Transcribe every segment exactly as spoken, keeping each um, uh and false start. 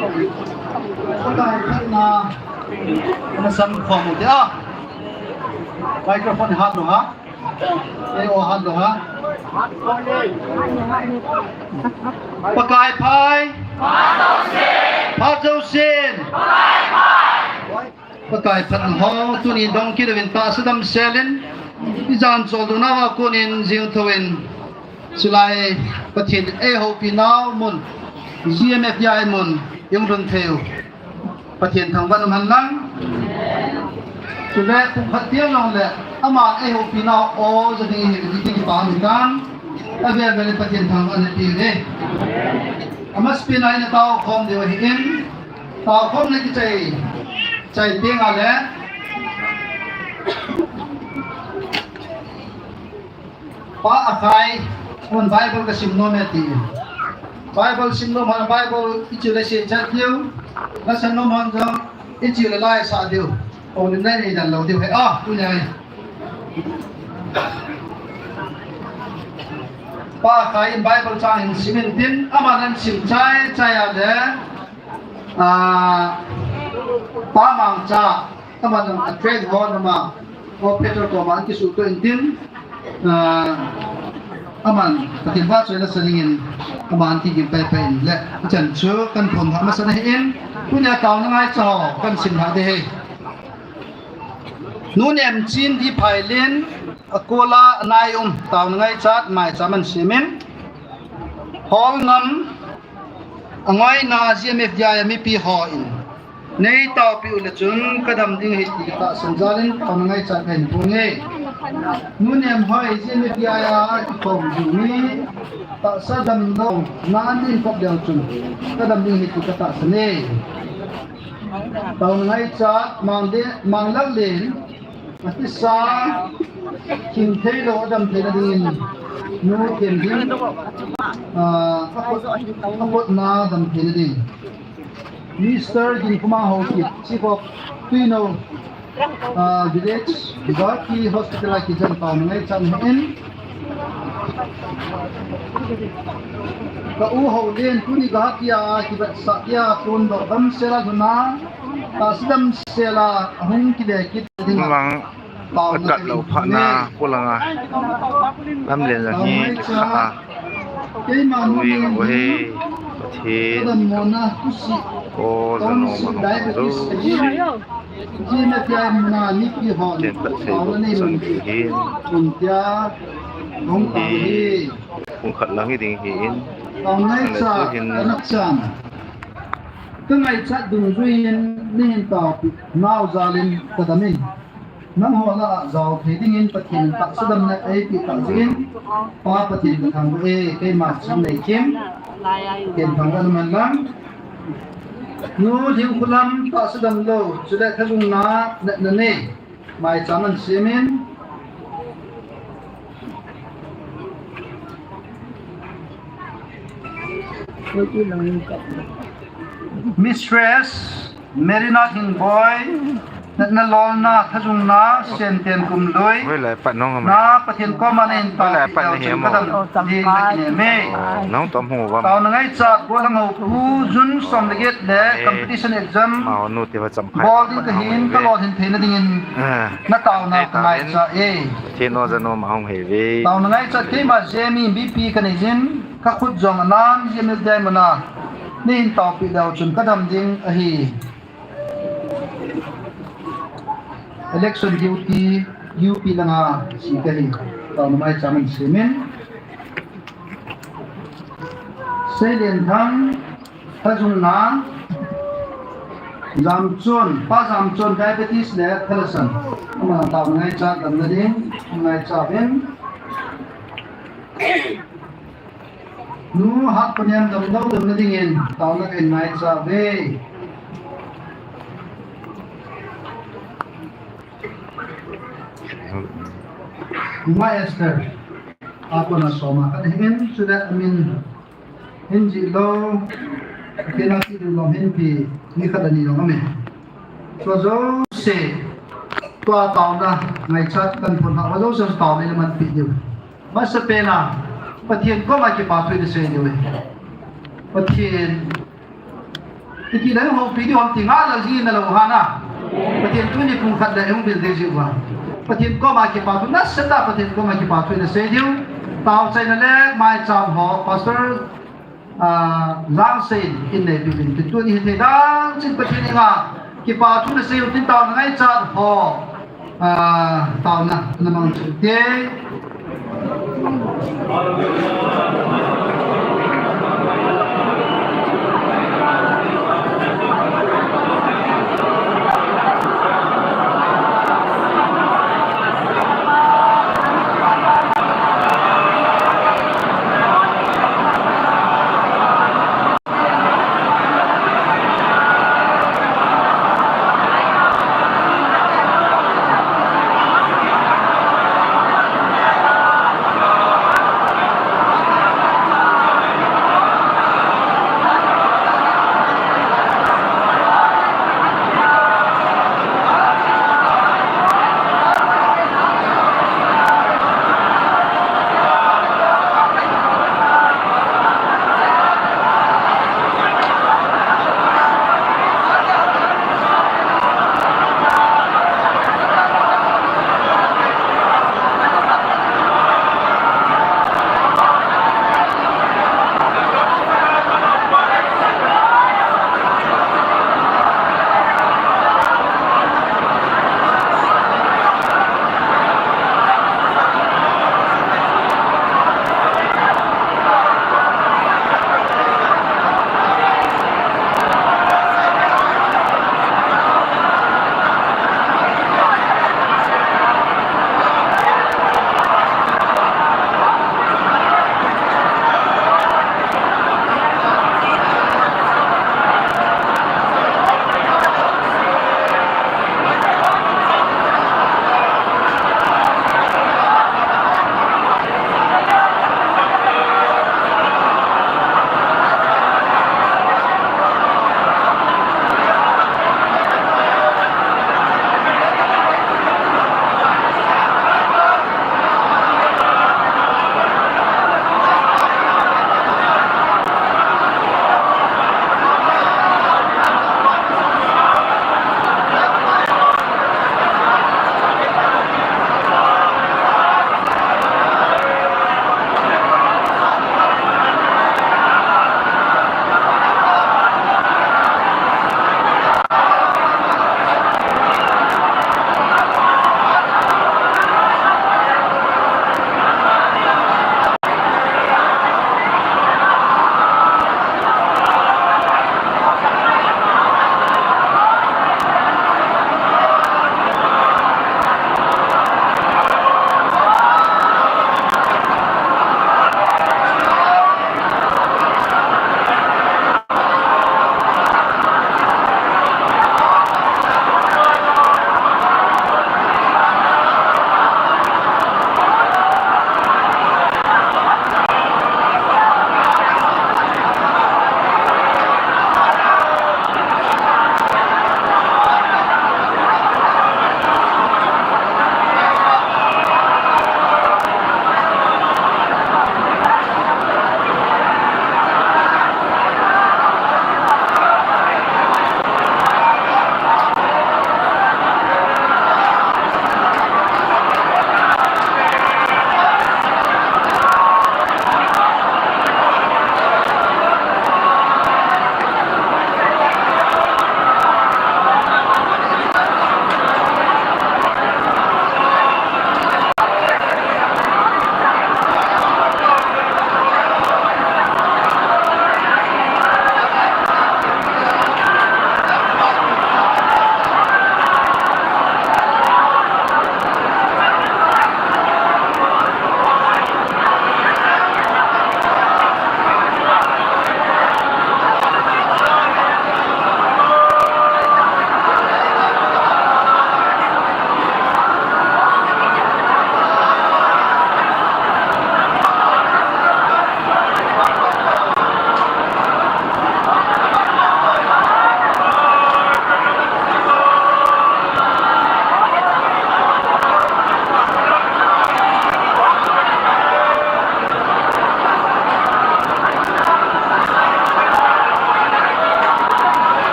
Pakai phatna, na sam khom u te a. Microphone hat lou ham? Ei o hat lou ham? Pakai phat. Phat jousen. Pakai phatna ho, tuni dong kit uvin tahsa damsel in, i jan chol dona va konin jing thouvin, chulai Pathen in ei houpi nau mun, G M F D I mun, i hung lhun thei u Pathen thangvah in um hen lang. Chule pumkhat tiang jong le, ama ei houpi nau o ja ding hi, i ti kipa mi tan, a vel vel in Pathen thangvah in pe u. Amasapen a i na tao khom diu ahi in, tao khom na kichai, chai teng a le, Pa Akhai, hon Bible ka sim nom e ti. Bible sim nom hon Bible i chule si chat diu, la san nom hon jong i chule lai sa diu. O lim lai nei dan lou diu he. Ah, tu nei. Pa Akhai in Bible chang in sim in tin, ama nan sim chai chai a le, ah, Pa Mangcha, ama nan a train hon ama, o Peter ko ma an kisu to in tin, ah, aman, Pathen vahchoi la sa dingin, aman kigin pai pai in le, chan chu kan phong ha masa na hi in, tunia taona ngaicha ho, kan sim ha de he. Nu Nemchin di Phailin, a kola anai um, taona ngaichat, maicham an simin. Hall ngam, a ngoina G M F D I a mipi ho in. Nei taopi u le chun ka dam ding hi ti ka tahsan jal in taona ngaichat ka hin phong e. Nu Nemhoi G M F D I a kikhom jing ni tahsa damlou na an din kop leu chun ka dam ding hi ti ka tahsan e. Taona ngaichat Mang de, Mang Lal Len, a tisa, kin thei lou a dam theina dingin, nu Themgin, ah, a kot, a kotna dam theina ding. Mister Ginkhoma Haokip, Chief of Tuinou, ah, Village, Guwahati Hospital a kijen taona ngaichat in. Ka u Houlen, tuni Guwahati a kivetsah a kon doh damsel a lhun a, tahsa damsel a hung kile kit ding a. Lang, taona akat lou phat na, polanga. Lamlen jong hi, taona ngaichat. Kha a. Keima nu Nen hi, Pathen. Ka dam mona, tusi. O, jano ma diabetes ma ahi. G M F D I muna mipi hon taona nei mun ti. Chun tia, hung tao hi. Pumkhat lang hi ding hi in. Taona ngaichat, ka nak chan. Ka ngaichat dungjui in, nei hin taopi nau jal in ka dam in. Nangho lah a jao thei dingin Pathen in tahsa damna eipe tah jeh in, Pa Pathen ka thangvah e, keima Channeikim, Pathen thangvah in um hen lang. Nu Lhingkholam tahsa damlou, chule thajung na, natna nei, maicham an simin. Mistress Merina Thingboi, natna lolna, thajungna, Senten Kumlui, na Pathen koma nei hin taopeh leu chun ka dam ding ka kinem e. Taona ngaichat, Golhang Houpu, June som le get le competition exam bol ding kahin, ka lolhin theina dingin na taona ka ngaicha e. Taona ngaichat, keima Jemi B P ka nei jin, ka khut jong anan, Jemi dai muna, nei hin taopeh leu chun ka dam ding ahi. Election duty, U P langa si kahi, taona maicham an simin. Seilenthang, thajungna, Jamchon, Pa Jamchon diabetes le thalasan. Ama taona ngaichat damna ding, ngaicha uvin. Nu Hatpanem damlou damna dingin, taona ka ngaicha uve. Nungah Esther, a kona soma khat ahin, chule amin hin jih lou, kei na ti ding lom hin pi, ni khat ani jong amin. Chua jouse, tua taona ngaichat kan phun ha, chua jouse taona in manpi diu. Masapen a, Pathen koma kipa thu in sei diu. Pathen Hiti le hung houpi diu ham ti nga la ji na lo ha na. Pathen tuni pung khat le hung bil ding ji uva. Pathen koma kipa thu nasatah, Pathen koma kipa thu na sei diu. Tao chaina le maicham ho, Pastor, ah, Langsei in nei pi bin. Tuni hithei dan chin Pathen inga kipa thu na sei u tin tao na ngaichat ho. Ah, taona, na mang chu te.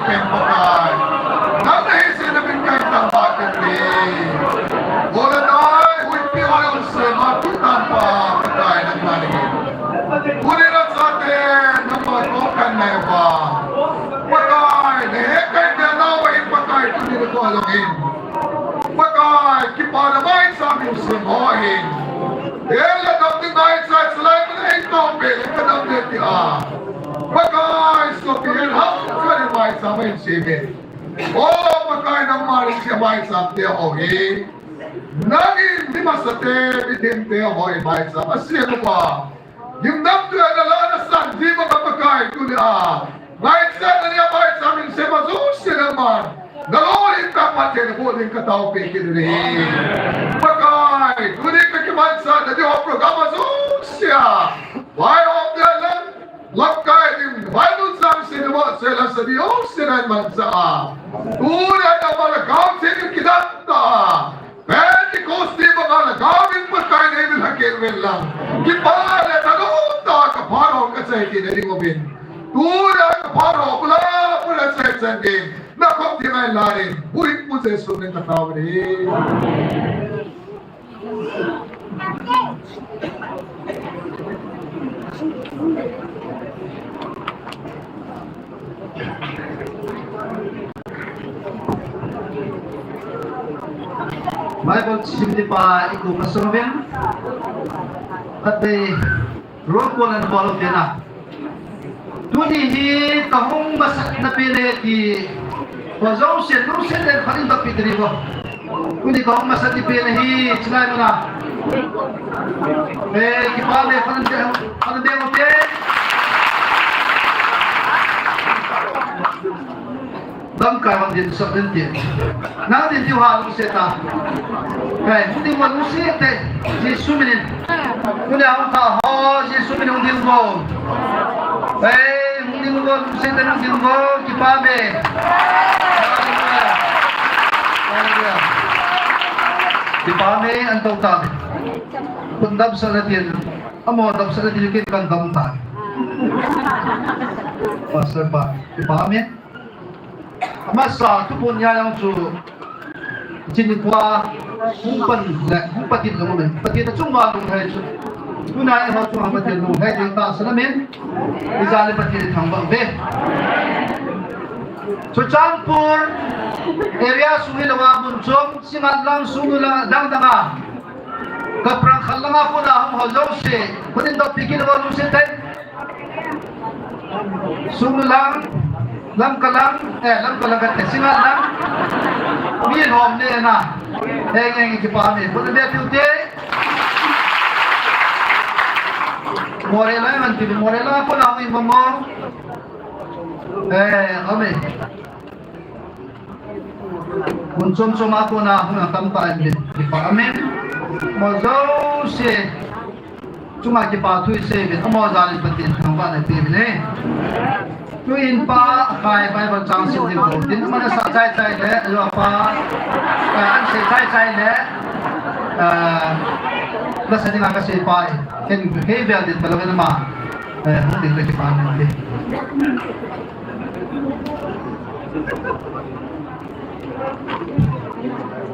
Pen Pakai, nang nahi seh na min kai tang ba ken re. Ola nai, huipi hoi ol seh ma tu tan pa, Pakai nang ma nahi. Tuni na chate, nang ma ko kan nai ba. Pakai, nahe kai na nau ba in Pakai, tuni na ko along in. Pakai, kipa na mai sa min seh ho in. Ela dam ding mai sa, salai mun ei to pe, ka dam de ti a. Pakai, sopi en ham, ka ding mai sa mai si ve. O, Pakai, nangma ring sia mai sa te ho hi. Nangin mi masate, mi dimte ho hi mai sa, a sia ko pa. Lim dam tu na la na san, di ma ka Pakai tu ni a. Mai sa na ni a mai sa min se ma zo se na man. Na lo rin ka pa te na bo rin ka tao pe ki ni. Pakai, tu ni ka ki mai sa na di ho program a zo sia. Vai ho te na. Lamkai ding, vai nun sang sini mo, sela sini o, sini man sa. Ura na mala kau sini kidanta. Pentecost ni mo mala kau ding Pakai ni min hakil min lang. Kipale ta do ta ka pharo ka sai ti na ding obin. Ura ka pharo pula pula sai sai ding. Na kop ti ngai la ding. Ui pu Jesu ni ka tau ni. Bible sim ni pa i ko ka sung vin. Khat dei Rom ko nan bol te na. Tuni hi ka hung masat na pe le ti ko jong se lu se le khanin ba pi tri ko. Tuni ka hung masat ti pe le hi chinai na. Be ki pa le khanin de khanin de mo te. Lamkai hon din sah din ti. Nang din tiu ha lungset ta. Kai, hung ding mo lungset te. Jesu minin. Tuni a hung ta ho, Jesu minin hung ding mo. Kai, hung ding mo lungset te hung ding mo. Kipa me. Hallelujah. Hallelujah. Kipa me an to ta. Kun dam sa na tin. Amo dam sa na tin kin kan dam ta. Pastor pa. Kipa me. Amasa thupun nia jong chu chini kwa hung pan le hung patin jong le patin a chunga lunghei chu. Tuna eiho chunga patin lunghei ding tahsan amen. Ijat le patin thangvah uve. Churachandpur area sung hi lou a mun chom Singngat lang sung lang dang dang a. Kaprang khat lang a kona hung ho jouse. Kunin dot pikin ho lungset te. Sung lang, Lamka lang, eh, Lamka lang kate, Singngat lang. Mi lhom ne na. Eh, nge nge kipa mi. Kun be piu te. More lang man ti more lang ko na mi mo mo. Eh, ame. Kun chom chom a kona hung a tam ta in pa amen. Mo jouse. Chunga kipa thu i sei uvin, amo jal in Pathen thangvahna i pe uvin e. Tuin pa, kai Bible chang sim ding bou. Tin mana sa chai chai le, ajo pa, eh, an sei chai chai le, eh, nasa dinga kasei pa, ken hei vel din talou in ama, eh, hung ding le kipa nang ding.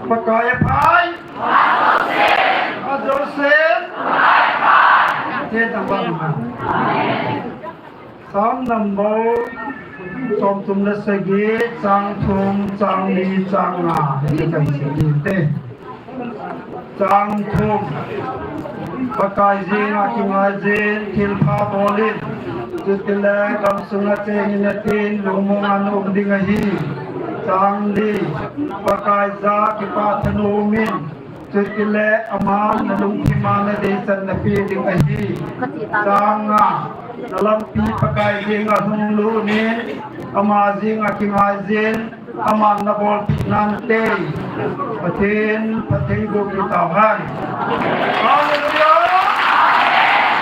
Pakai a phai. Ajouse. Te tang ba ma. Psalm number som thum le sagi, chang thum, chang li, chang nga. Te kai sagi te. Chang thum. Pakai jenga kingai jin, thilpha bol in. Chutile gamsunga chengin atin, lungmong a na um ding ahi. Chang li. Pakai jah a kipah tha na um in. Chutile aman na lungthim a na deichan na pe ding ahi. Chang nga, na lampi Pakai jenga hung lut in, ama jenga kingai jin, aman na bolpeh nante. Pathen, Pathen gu kit tauhen. Hallelujah!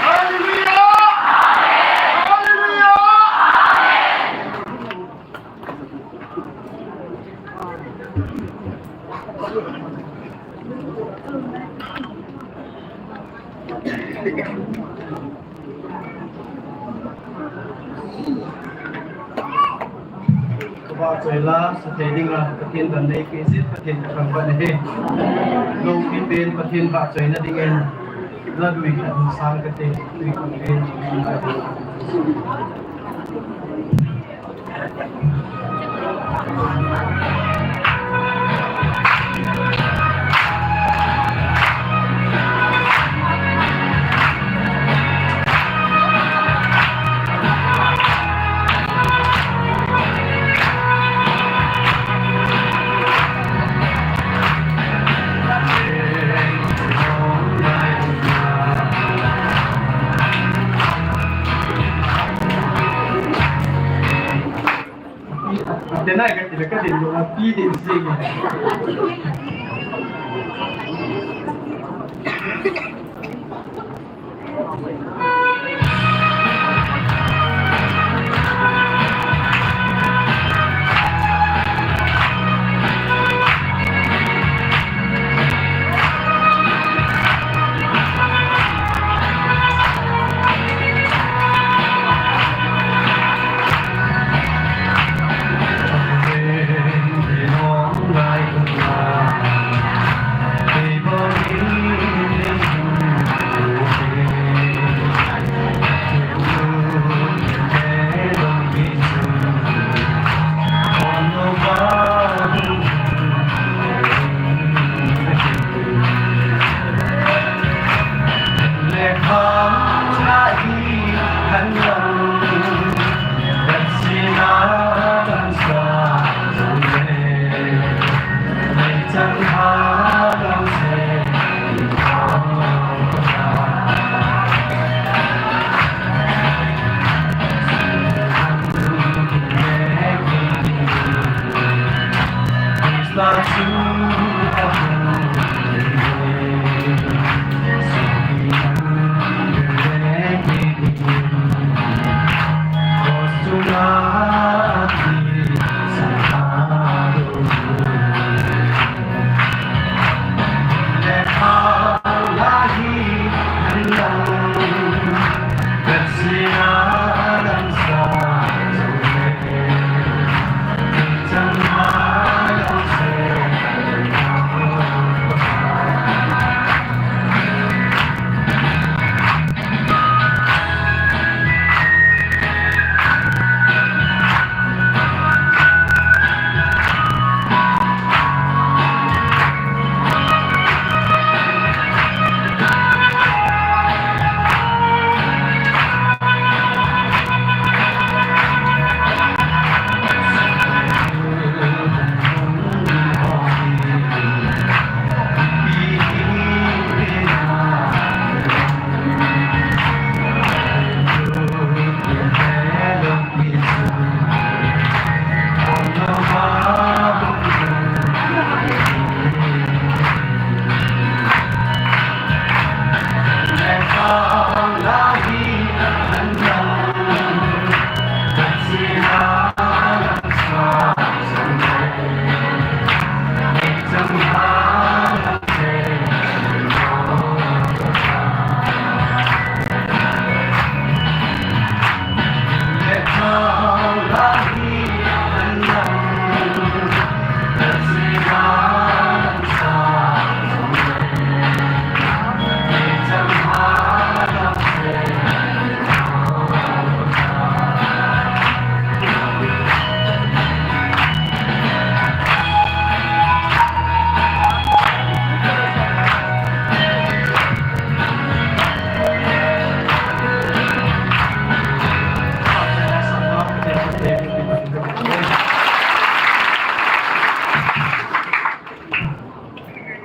Hallelujah! Hallelujah! Vahchoi la, sa thei dinga, Pathen damna nei peh jeh in Pathen kathangvah e. Loupi pen Pathen vahchoina dingin, la lui khat hin sang kate, lui kong pen. Ate nai ka ti le ka din lo pi din si.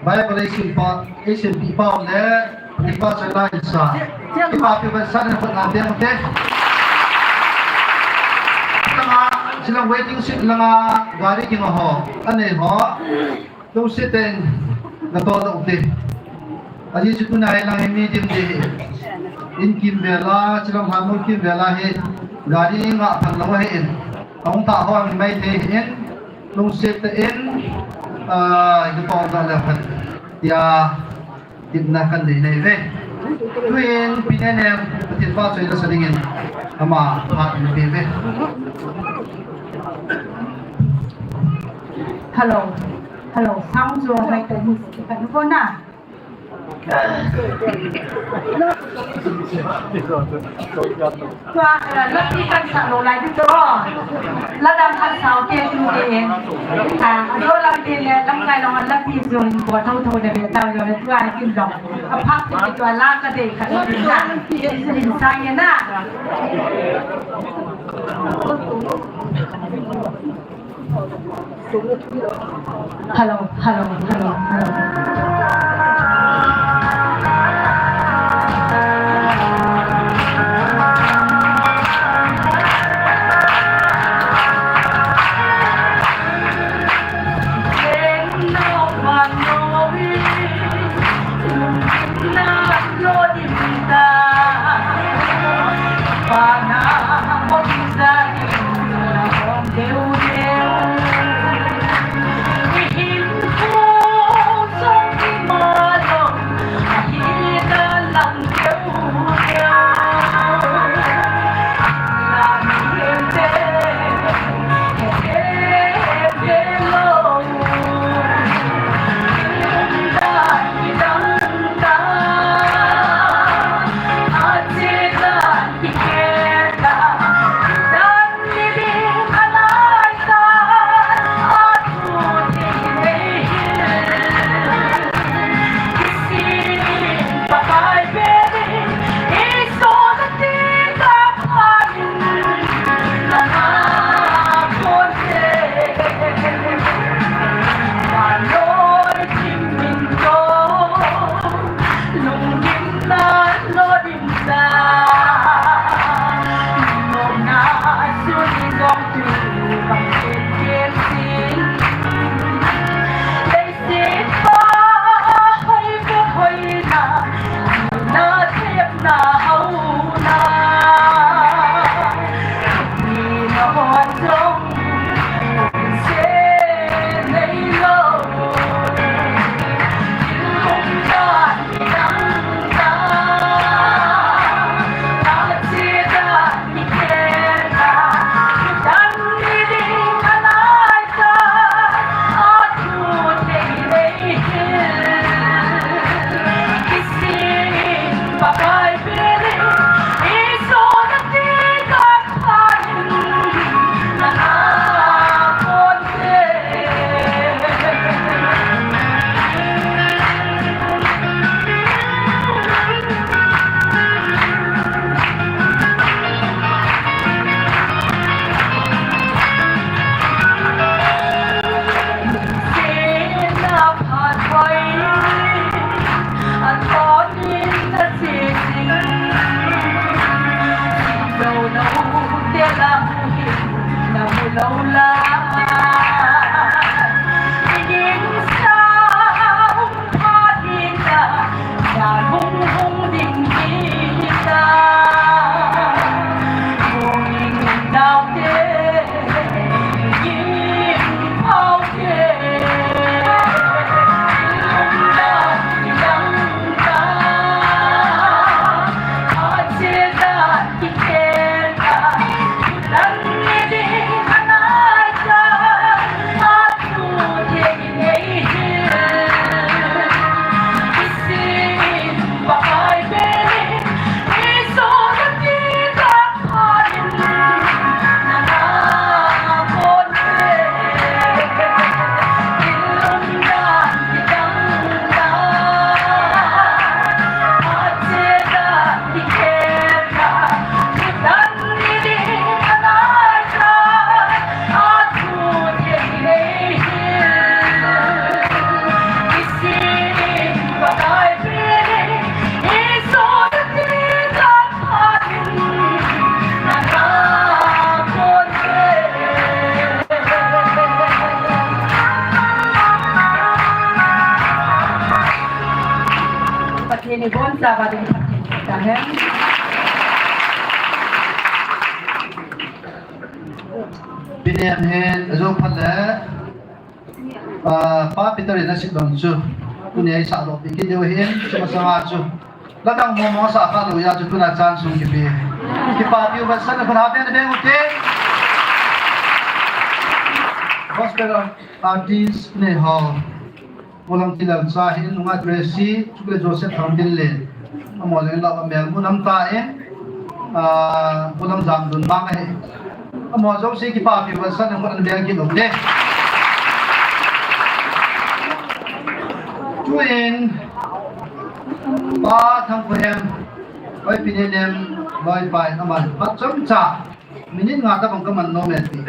Bible eisin pa, eisin pi pa le, pi pa sa la isa. Pi pa pi pa sa na pa na te mo te. Langa, silang waiting shed langa gari kinga ho, ane ho. Lungset in na to lo te. Ajeh chu tuna hi lang hi mi dim de. In kim vela, chilam hamul kim vela hi. Gari nga phan lo hi in. Ahung ta ho mi mai te in. Lungset in, ah, na to lo le phan. Ya, tipna kan nei nei ve. Tuin, pinen em, Pathen vahchoi la sa dingin. Ama, phat in pe ve. Hello. Hello. Sound chu hoi ta ni. Ka nu ko na. Tua, eh, lapi kan sa lo lai tu. Ladang kan sa o ke tu de. Ah, ado lam te le, lam kai lo lapi chu ko thou thou de be ta lo le tua kin lo. Aphak tu tua la ka de ka lo na. Sa ye na. Hello, hello, hello, hello. Pathen in boncha ba ding Pathen ta hen. Pinem hin ajo phat le, ah, Pa Peter in asei don chu. Tuni a isah doh pi kit diu ahin, chuma sanga chu. Ladang mong mong sa kha lou a chu tuna chan sung kipe. Kipa piu ba san khun ha ben ben u te. Gospel artist nei ho, Pu Lamthilal cha hin, nunga Tracy, chule Joseph Thangtinlen. Amaho leng lau amel mun am ta in, ah, Pu Lamjamdun bang ahi. Amaho jouse kipapi uva san in mun an beng kit lou te. Chuin, Pa Thangkhohem, Pi Nenem, Loipa in aman phat chomcha. Minute nga tabang kaman nom e ti.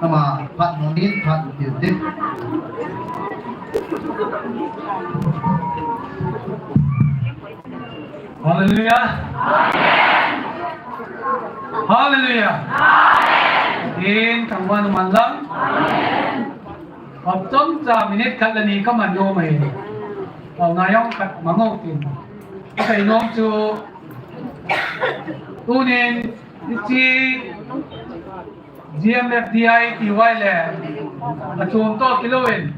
Ama phat nom in phat ti ti. Hallelujah. Hallelujah. Tin, thangvah'in um hen lang. Phat chomcha minute khat le ni kaman nom e. Taona jong khat mang o tin. Kasei nom chu tunin Hiche G M F D I ti uva le, achom toh kilou in,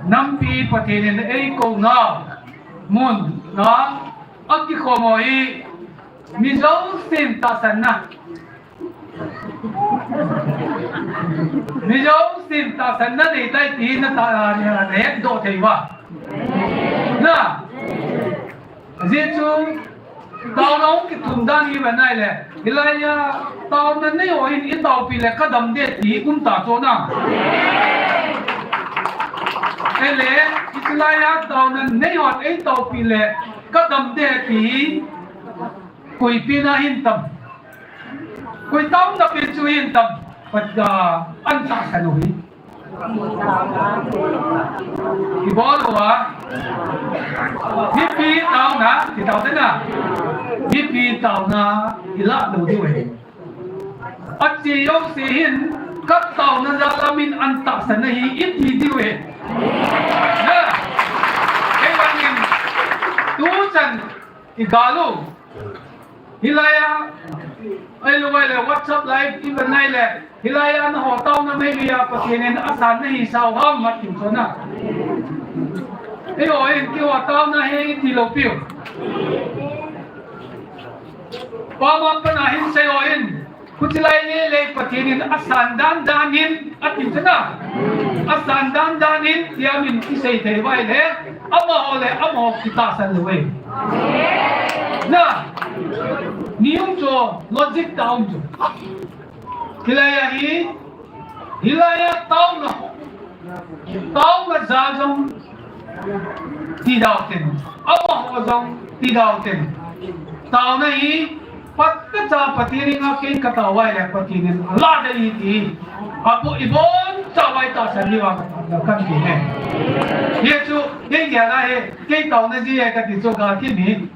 nampi Pathen in eikouna mun a akikhom u hi mi jousen tahsanna, mi jousen tahsanna nei tai ti na ta, na hetdoh thei uva. Na, Ajeh chu, taona hung kithum dan hi ve nai le, hilai a, taona nei ho hin i taopi le ka dam de ti um ta chu na. Ele, hilai a, taona nei hon ei taopi le ka dam de ti, koi pi na hin tam. Koi taona pi chu hin tam. Pat, ah, an tahsan u hi. Ibol uva. Mipi taona, ti tao te na. Mipi taona, ilah lou diu ahi. Ache jouse hin, ka taona jal a min an tahsan ahi, iti diu ahi. Na, kei vang in, tuchan, Igal u. Hilai a, ahilou le WhatsApp live i ve nai le, hilai a nangho taona meimei a Pathen in asan nahi sao ham mat kim chona. Eiho in keiho taona hi iti lou piu. Pama pana hin sei ho in. Khuti lai le le Pathen in asan dan dan in ati chana. Asan dan dan in tia min kisei thei vai le. Amaho le amaho kitahsan lou ve. Na. Ni um chu logic ta um chu. Hilai a hi. Hilai a taona. Taona ja jong ti dau tin. Amaho jong ti dau tin. Taona hi, pat kacha Pathen in a kei ka tao vai le Pathen in alah ding ahi ti. Apu ibon cha vai tahsan ni va ka ti ne. Hichu, kei gel a hi, kei taona ji e ka ti chu ka ti ni.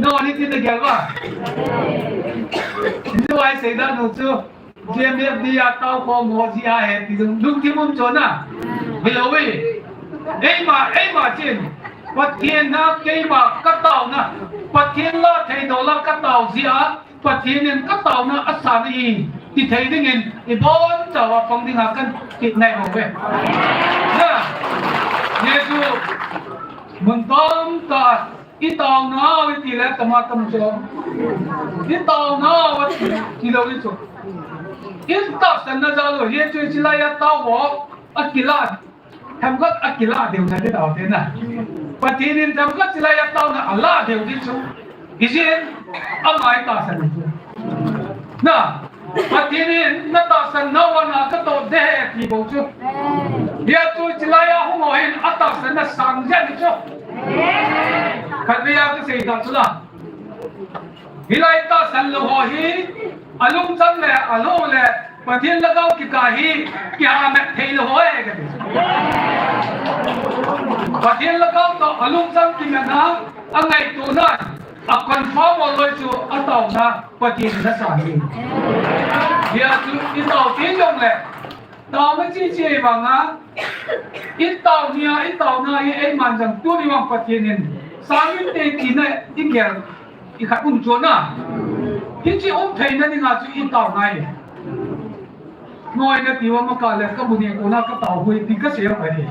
No, ni ti na gel va. Ni vai sei dan u chu. G M F D a tao khom ho ji a he ti lungthim um chona. Hello e. Eima, eima chin. Pathen a keima ka taona. Pathen lah thei doh lah ka tao ji a. Pathen in ka taona asan ahi. Ti thei dingin ibon chawa pang dinga kan kinai ho ve. Na. Jesu. Mun tom ta. I taonau iti le tama tam chu. I taonau iti lou i chu. I tahsan na jal u hi chu i chilai a tao ho. Akila. Themkhat akila deu na ti tao te na. Pathen in themkhat chilai a taona alah deu ti chu. Ijin amai tahsan chu. Na. Pathen in na tahsan nau ana ka to de he ti bou chu. Hia chu chilai a hung ho hin a tahsan na sang jen chu. Khatvei a ka sei ta chu la. Hilai tahsan lou ho hi a lungchang le a lou le Pathen lhagao kikah hi kiha met thei lou ho e ka ti. Pathen lhagao to a lungchang kimet na a ngaito na a confirm o loi chu a taona Pathen in asan ahi. Hia chu i tao ti jong le, taona chi chi vang a, i tao nia, i taona hi eiman jong tuni vang Pathen in, sang in te ti na i gel, i khat um chona. Hichi um thei na dinga chu i taona hi. Noi na ti uva maka le ka bu ne kona ka tao hui ti ka sei uva hi.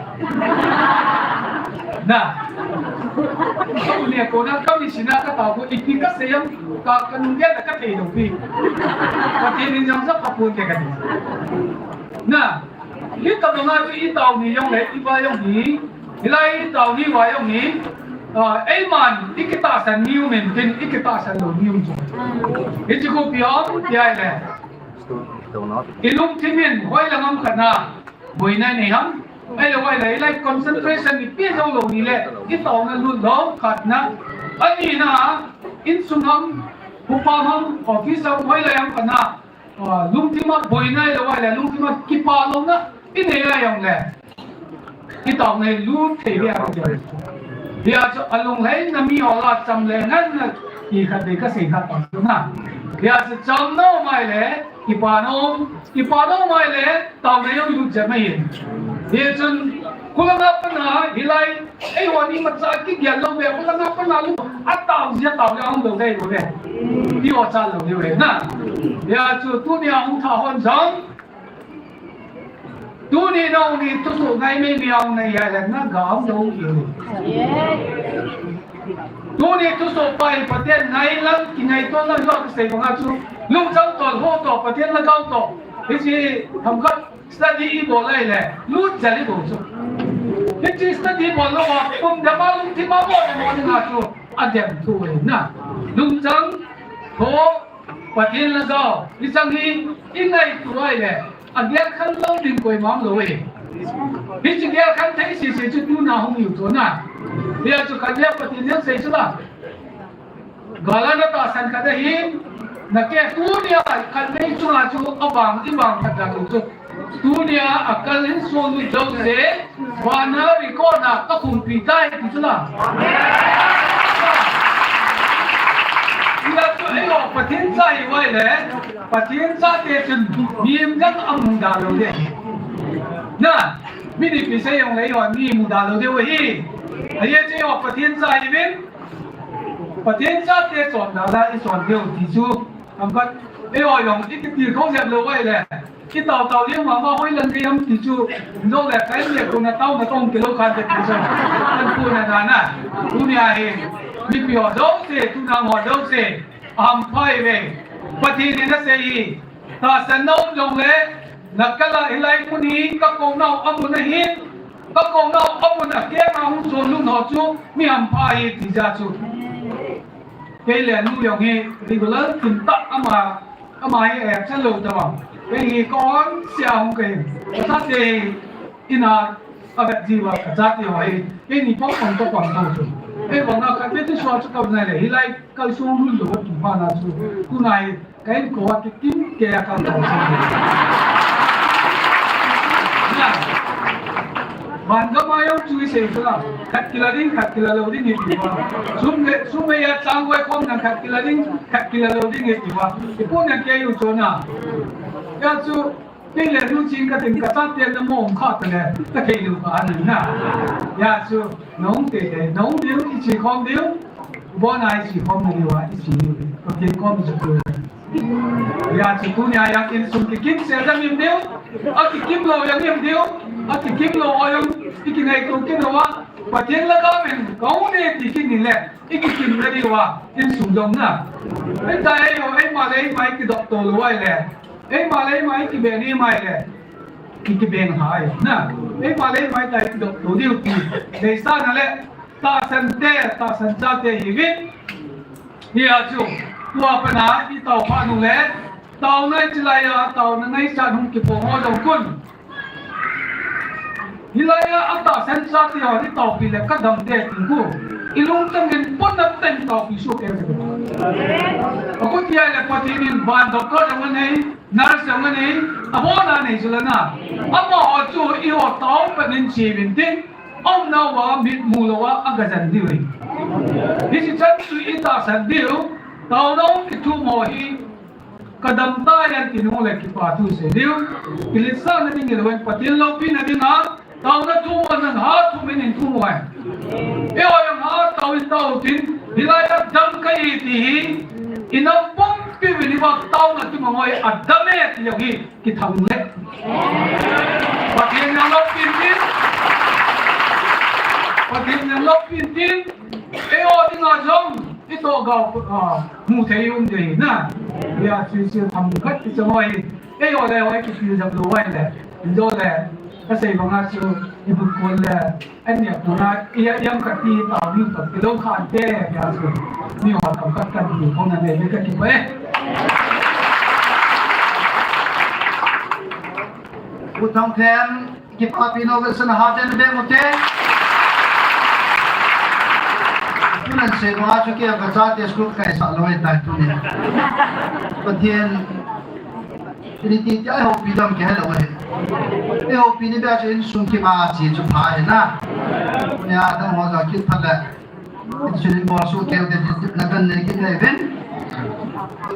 Na. Ka bu ne kona ka mi sina ka tao hui ti ka sei uva ka ka nung dia ka thei dou pi. Pathen in jong sa ka pun te ka ni. Na, hitobang a chu i tao ni jong le, i va jong hi, hilai i tao ni va jong hi, ah, eiman i kitahsan ni um in tin, i kitahsan lou ni um chu. Hichi khu pi um ti ai le. I lungthim in hoilang ham khat na boina nei ham. Ahilou ahile, hilai concentration i pe jou lou ni le, i taona lut lou khat na. Ani na, insung ham, upa ham, office ham, hoilai ham khat na. Ah, lungthim a boina ahilou ahile, lungthim a kipah louna i nei a jong le, i taona hi lut thei beh a ka jong. Hia chu alunglhaina mi ho lah a cham le ngen na ti khat vei ka sei kha ta chu na. Hia chu cham nom ahile, kipah nom, kipah nom ahile, taona jong lut jep mai in. Hichun, khulang a pat na, hilai eiho ni macha kigel lou ve, khulang a pat na lu, a tao jia tao jia hung lou ve, lou ve. Ti ho cha lou ve na. Hia chu tunia hung tha hon jong. Tuni nong ni thusoh ngai mei mei hung nai hia le na ga hung lou ve. Tuni thusoh pai Pathen ngai lang, kingaito lang jong kisei bang a chu. Lungchang tol ho to, Pathen lhagao to. Hichi themkhat Study i bol lai le, lut jal i bol chu. Hichi study bol lou a, pum dam a lungthim a bol le mo ding a chu, a dem thu e na. Lungchang, tho, Pathen lhagao, hichang hi i ngaito ai le, a gel khen lou ding koima um lou e. Hichi gel khen thei sese chu tuna hung hiu chu na. Hia chu khat le Pathen in sei chu la. Gal a na tahsan khat ahin, na ke tunia khat vei chunga chu a vang, i vang khat dan chu. Tunia a kal in sun u jouse, vana record a ka khumpi tai ti chu la. Ila chu eiho Pathen cha i vai le, Pathen chate chun mi im dang a mu da lou de. Na, mi ni pi sei jong le eiho mi mu da lou de u hi. Ahi chu eiho Pathen cha i vin, Pathen chate chonda la i chon diu ti chu, am khat, eiho jong i kitilkhou jep lou vai le, i tao tao diu mama hoilang gei am ti chu, jong le kai le kona taona tong kilou khan te ti chu, an kona na na, tunia hi, mipi ho jouse, tunang ho jouse, ahamphai ve, Pathen in asei hi, tahsan na um jong le, na kal a hilai mun hi, ka kou nau amun ahin, ka kou nau amun a keng a hung chon lut ho chu, mi hampha hi ti ja chu. Kei le nu jong hi regular tin tah ama, ama hi a absent lou ta vang. Kei hi ka on sia hung kei. Ka chate hi ina a vet ji uva ka chate ho hi. Kei ni pong pong ka pong pong chu. Kei vang a ka te te so chu ka nai le hilai kalsong lul lou tu pha na chu. Tunai Ka inko a kikim kei a ka tao sa. Na. Van gam a jong chu i sei chu la. Khat kila ding, khat kila lou ding i ti uva. Sum le, sum le a chang vai khom nang khat kila ding, khat kila lou ding i ti uva. I pu nang kei u chu na. Ka chu Kei le nu ching ka tin ka chate na mong kha ta le, ka thei lou ka an na. Hia chu, nong te te, nong diu, i chi khom diu, bon ai chi khom na diu a, i chi diu, ka thei khom chu tu. Hia chu tunia jong insung kikim sel dam im diu, a kikim lou jong im diu, a kikim lou a jong, i kingaito kit uva, Pathen lhagao in, ka hung ne ti kit ni le, i kikim na diu a, insung jong na. Hita ei jong, eima le eima i kidop to lou ai le. Eima le eima i kibe ni mai le. I kibe ngai na. Eima le eima i tai kidop to diu ti. Deisahna le tahsan te, tahsan chate hi vin. Hia chu. Tua pat na i tao pha nu le. Taona i chi lai a, taona ngaichat hung kipo mo jong kun. Hilai a, a tahsan chate ho hi taopi le ka dam te ti khu. I lungtang in pon na ten taopi su ke. A ko ti ai le Pathen in ban doctor jong anei, nurse jong anei, a bon anei chu la na. Amaho chu eiho tao pan in chi vin tin, aumna uva mit mu lou a, a ga jan diu hi. Hichi chan chu i tahsan diu, taona i thum ho hi, Ka dam tai an ti nung le kipa thu sei diu. Kiletsahna ding hilou in Pathen loupina ding a, taona thum a nang ha thum in in thum uve. Eiho jong ha tao in tao tin, hilai a dam kahi ti hi, i nam pumpi uvin i vang taona thum a ngoi a dam e ti jong hi kithang le. Pathen in aloupina tin, Pathen in aloupina tin, eiho ding a jong, I toh gao, ah, mu thei um ding na. Hia chu chu themkhat i chang uva hi. Eiho le eiho i kipil jam lou uva le. Jole, kasei banga chu, ibukol le, anya kuna, iya, iyam kati, ta, ni, ta, kilo khan te, ya chu, ni ho tam khat kan ti, kong na ne, ne kati pa, eh. U Thangthem, kipapi innovation ha chen be mo te. Tunan sei banga chu kei kachate school kaisa lou ahitai tuni. Pathen, ini ti ti a eihopi dam kei helou ahi. Eihopi ni bia chu insung kima chi chu pha ahi na. Nia dang ho ja kit phat le. Insung in bol su keu te ti na kan ne kit le ven.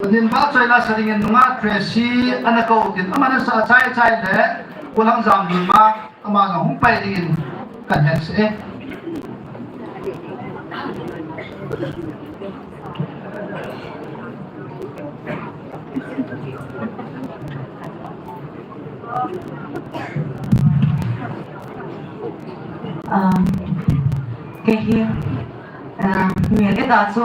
Pathen vahchoila sa dingin nunga Tracy ana kou tin ama nasa chai chai le. Pu Lhangzamlun ma. Ama jong hung pai dingin kan hetsah e. Um, kei hi, um, mi le ta chu,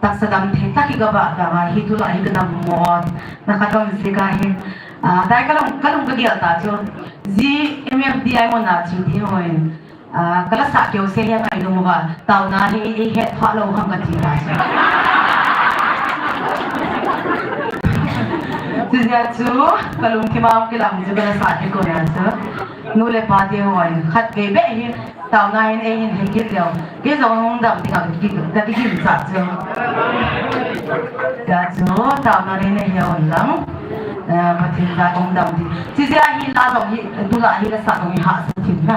taksa dam thei tah hi ka ba ta hi tu la hi ka dam mo. Na ka dam se ka hi, ah, tai ka lung, ka lung ka gel ta chu. Ji M F D I mo na chu ti hoi. Ah, ka la sa keu se hi ngai lung uva, taona hi i het pha lou ham ka ti ta chu. Chu jia chu, ka lungthim a kilang chu ka la sa keu na chu. Nu le pa te hoi, khat vei beh hi, taona hin ei hin he kit leu. Kei jong hung dam ding a ka ki, ka ki gim sa chu. Tia chu, taona hin ei he un lang. Eh, Pathen la hung dam ding. Chu jia hi la jong hi, tu la hi la sa jong hi ha sa thin na.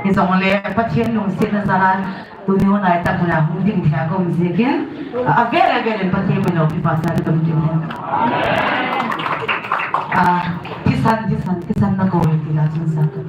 Hijongle Pathen lungsetna jal a tuni hun a itah mun a hung ding thei a ka um jeh in, a, avel avel in Pathen min loupi pachat in ka um kit e. A, thisan, thisan, thisan na kou e ti la chun sa ka.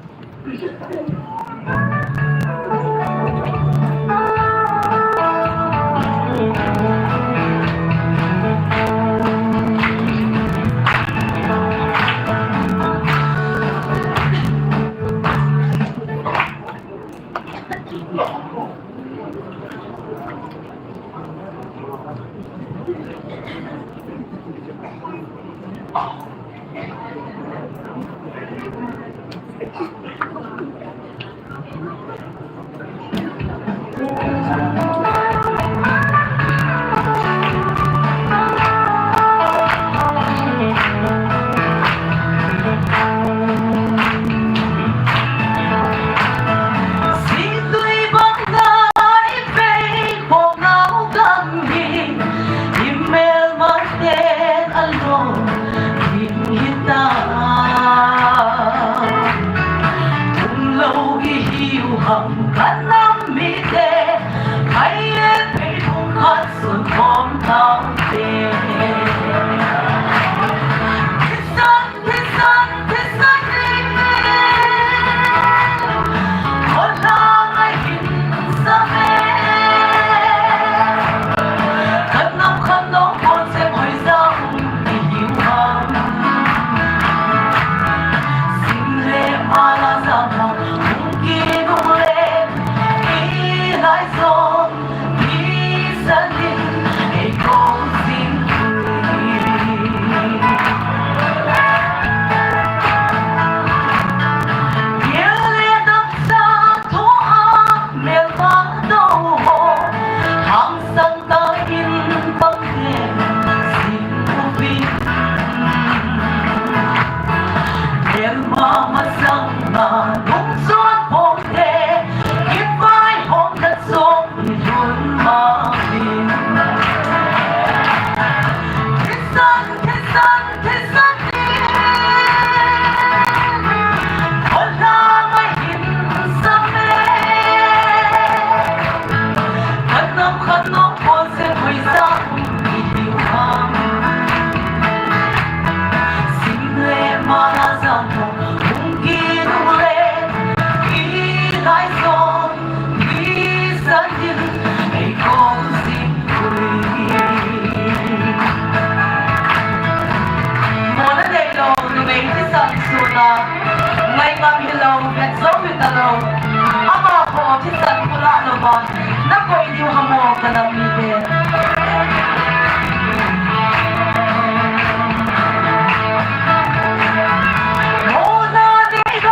Mona deilou, numei thisan suna, ngai ngam hilou, vet jou hita lou. Amaho thisan pula louva, na koi diu ham o ka nam mite. Mona deilou.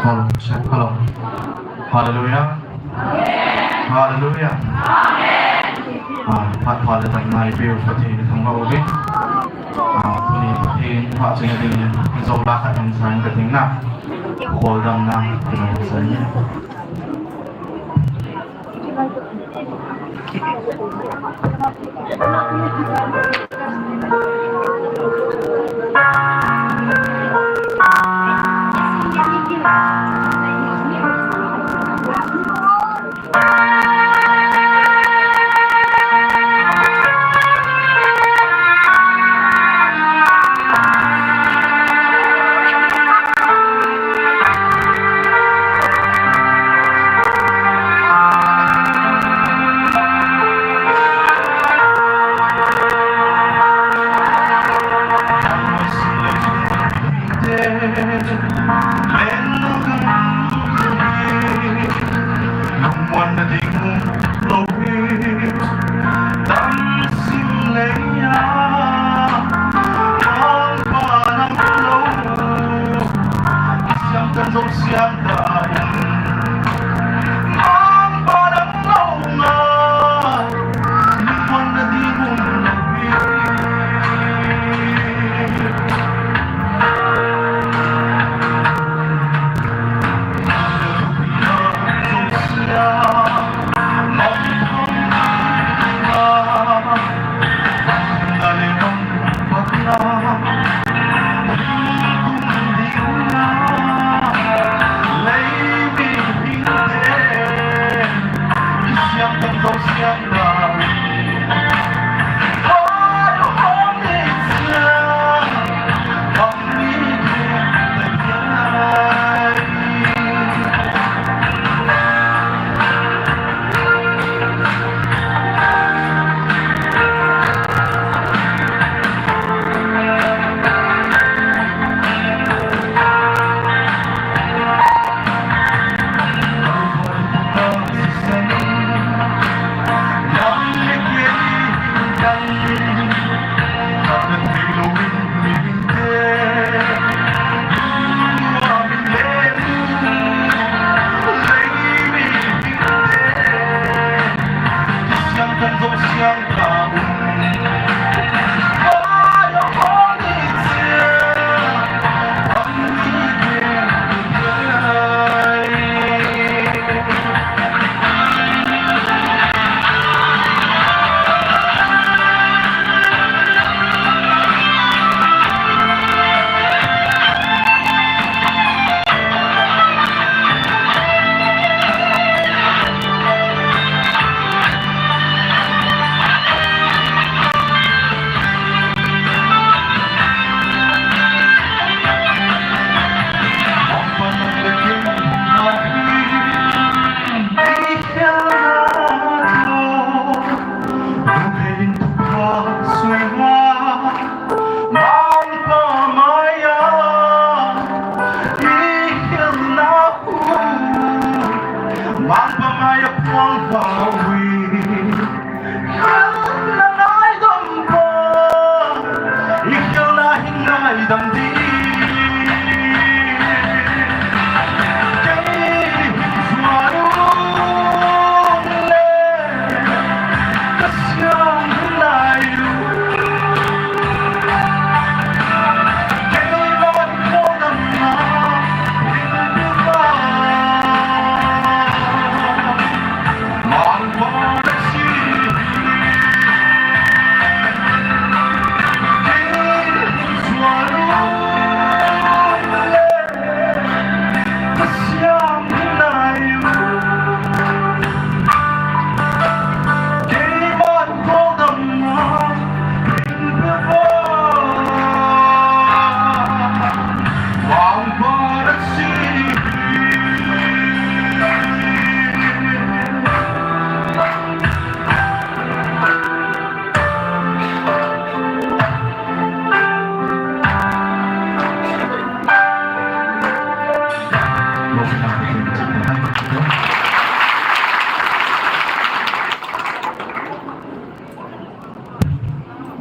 Hello, check, hello. Hallelujah. Hallelujah. Ah, phat pha le tang nai piu Pathen thangvah uve. Ah, tuni Pathen phat chena ding in, jou la khat in sang ka ding na. Kholdamna, ka ding sang.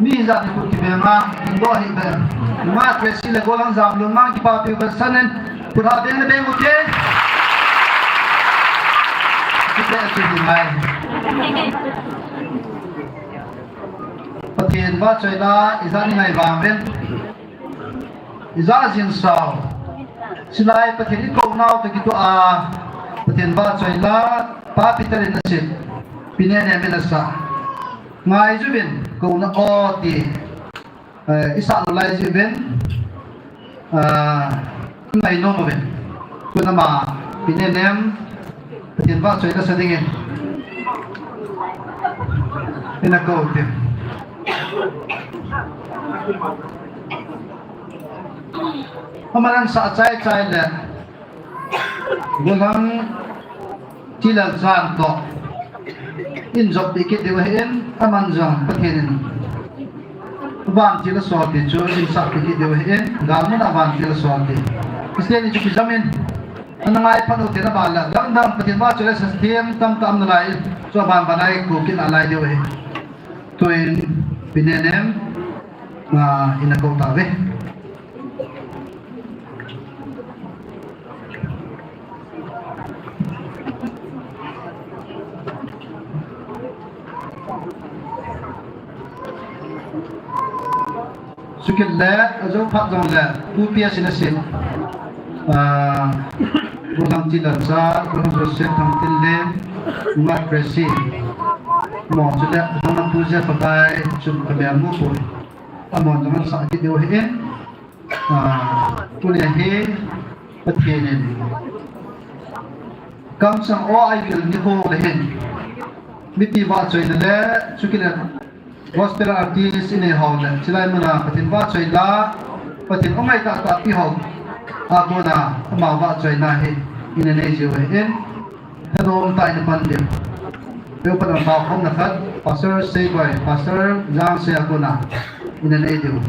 Mi jat ni khut kibeng a, in doh hi ben. Nungah Tracy le Golang Jamlun mang kipapi u ben sanin. Khut ha beng le beng u te. Kipah chu hi ngai. Pathen vahchoila, ijat ni ngai vang ven. Ijat jin sao. Silai Pathen i kou nau toh kitoh a, Pathen vahchoila, Pa Peter in asem. Pi Nenem in asah. Ngai juvin, kouna o ti. Eh, isah lou lai jeh uvin. Ah, ngai nom uvin. Tun ama, Pi Nenem, Pathen vahchoila sa dingin. Ina kou tin. Aman asah chai chai le. Golang Chilalcha toh. In jop pi kit diu ahin, aman jong Pathen in. Vantil asol ti chu, in sah pi kit diu ahin, galmun a vantil asol ti. Christian in chu kijam in. Ana ngai phat u te na bala, dang dang Pathen vahchoila sa thiam tamtah um nalai in, chu aban ban a i kou kit nalai diu ahi. Tuin Pi Nenem, ah, ina kou tauve. Chukit le, ajou phat jong le, Pu P S in asem. Ah, Golang Chilalcha, Golang Joseph Thangtinlen, Nungah Tracy. Mo chule, Golang Pu Jeph Pakai, chun kamel mu pu. Amon jong asah kit diu ahin. Ah, tuni hi Pathen in kamsang o aivil nikho le hin. Mipi vahchoina le, chukit le Gospel artist inei ho le, chilai muna Pathen vahchoila, Pathen o ngai tahtah pi ho. A kona, ama vahchoina hi, ina nei jiu ahin. Thanom tah in pan diu. Peupat a pao khomna khat, Pastor Seiboi, Pastor Jangsei a kona, ina nei diu.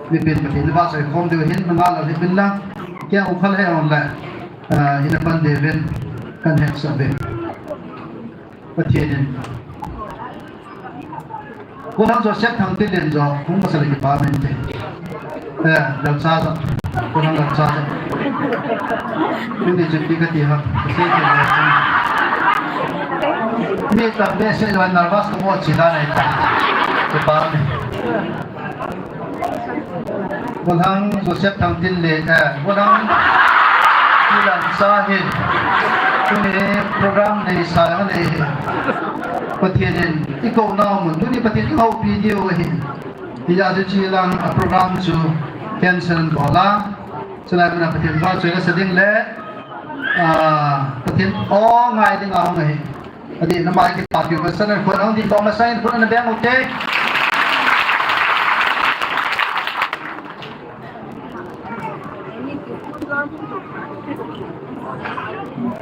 Mipin Pathen in vahchoi khom diu hin, nangah lou hi bin lang, kei u khal he on le, ah, ina pan diu vin, kan hetsah ve. Pathen in. Golang Joseph Thangtinlen jo, hung masa le kipa mente. Eh, Lalcha jo. Golang Lalcha jo. Tuni chu pi kati ham. Kasi ke le. Mi tam behseh lou nervous kamu chi da nai ta. Kipa me. Golang Joseph Thangtinlen, eh, Golang Chilalcha hin. Tuni program nei sa anei hi. Pathen in i kou nau mun, tuni Pathen in i houpi diu ahi. Hijeh chun chilang a program chu cancel bol a. Chulai muna Pathen vahchoila sa ding le, ah, Pathen o ngai ding a hung ahi. Adih, namai kipapi u masa in, khut hung dih bol masa in, khut ana beng u te.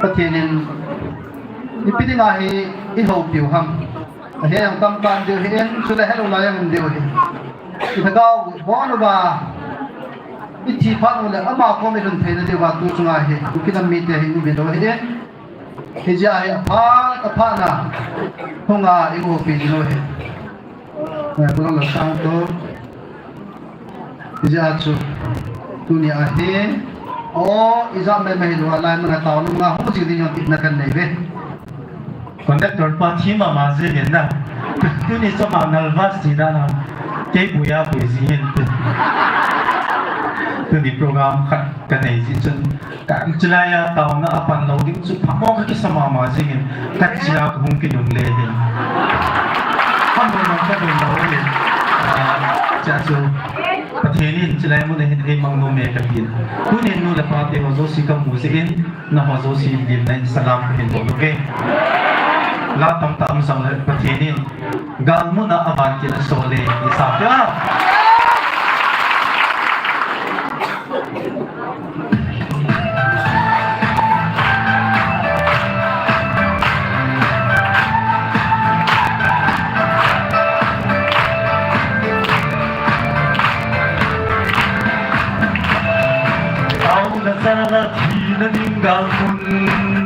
Pathen in, ipi dinga hi i houpi u ham. Ahi ang tam pan diu hi in, chule helou lai ang diu hi. I thagau, bon uva, i thi phat u le, ama kom i lhun theina diuva tu chunga hi, Kuki nam mite hi i um lou hi in. Hijeh a hi aphat, aphat na. Hunga i upi jing u hi. Eh, Golang Lalcha to. Hijeh a chu. Tuni a hi. O, ijat mai mai lou a lai muna tao nunga hung jing ding jong tipna kan nei ve. Conductor pa thi mama jing in na. Tuni chu ama nervous ti dan a. Kei buia bui jing in. Tuni program khat ka nei jeh chun. Ka, chulai a taona a pan lou ding chu phamo ka kisa mama jing in, ka chia ka hung kinungle hin. Ka mun mang ka dun lou hin. Ah, chia chu, Pathen in chulai mun a hin ei mang nom e ka tin. Tunin nu le pa te ho jouse ka mu jeh in, na ho jouse in lim na in salam ka hin bol uve. La tamtah um jong le Pathen in, Galmun a avantil asol e, i sa pia. Taona sanga thina ding galmun.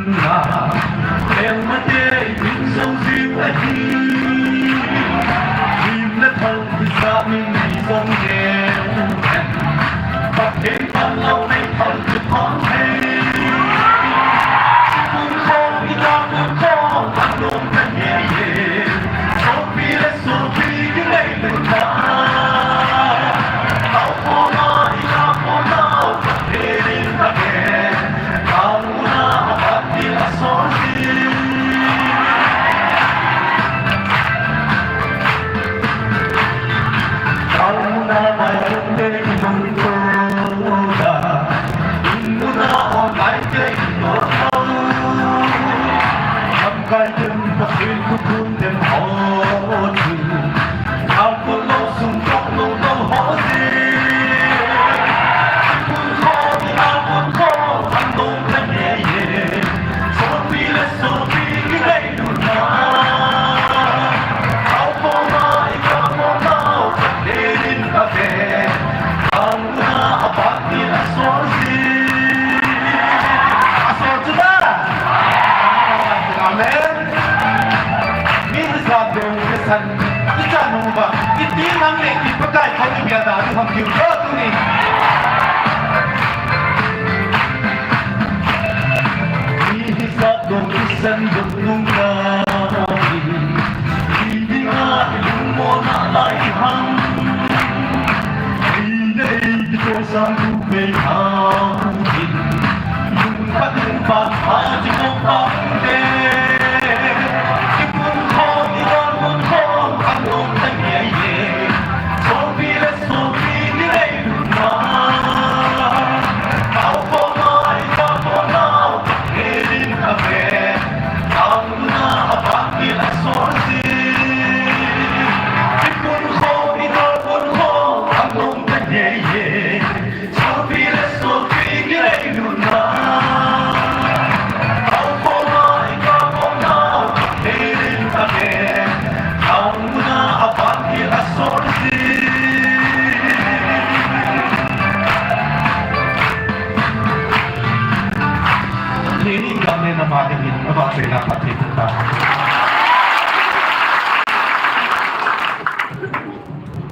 Ichan nung ba, iti nang le i Pakai thau ni bia da ni ham kiu ko tuni. Ni hi sa dong kisan dong nung ka. Ni dinga i lungmona lai ham. Ni nei ki to sang tu mei ham.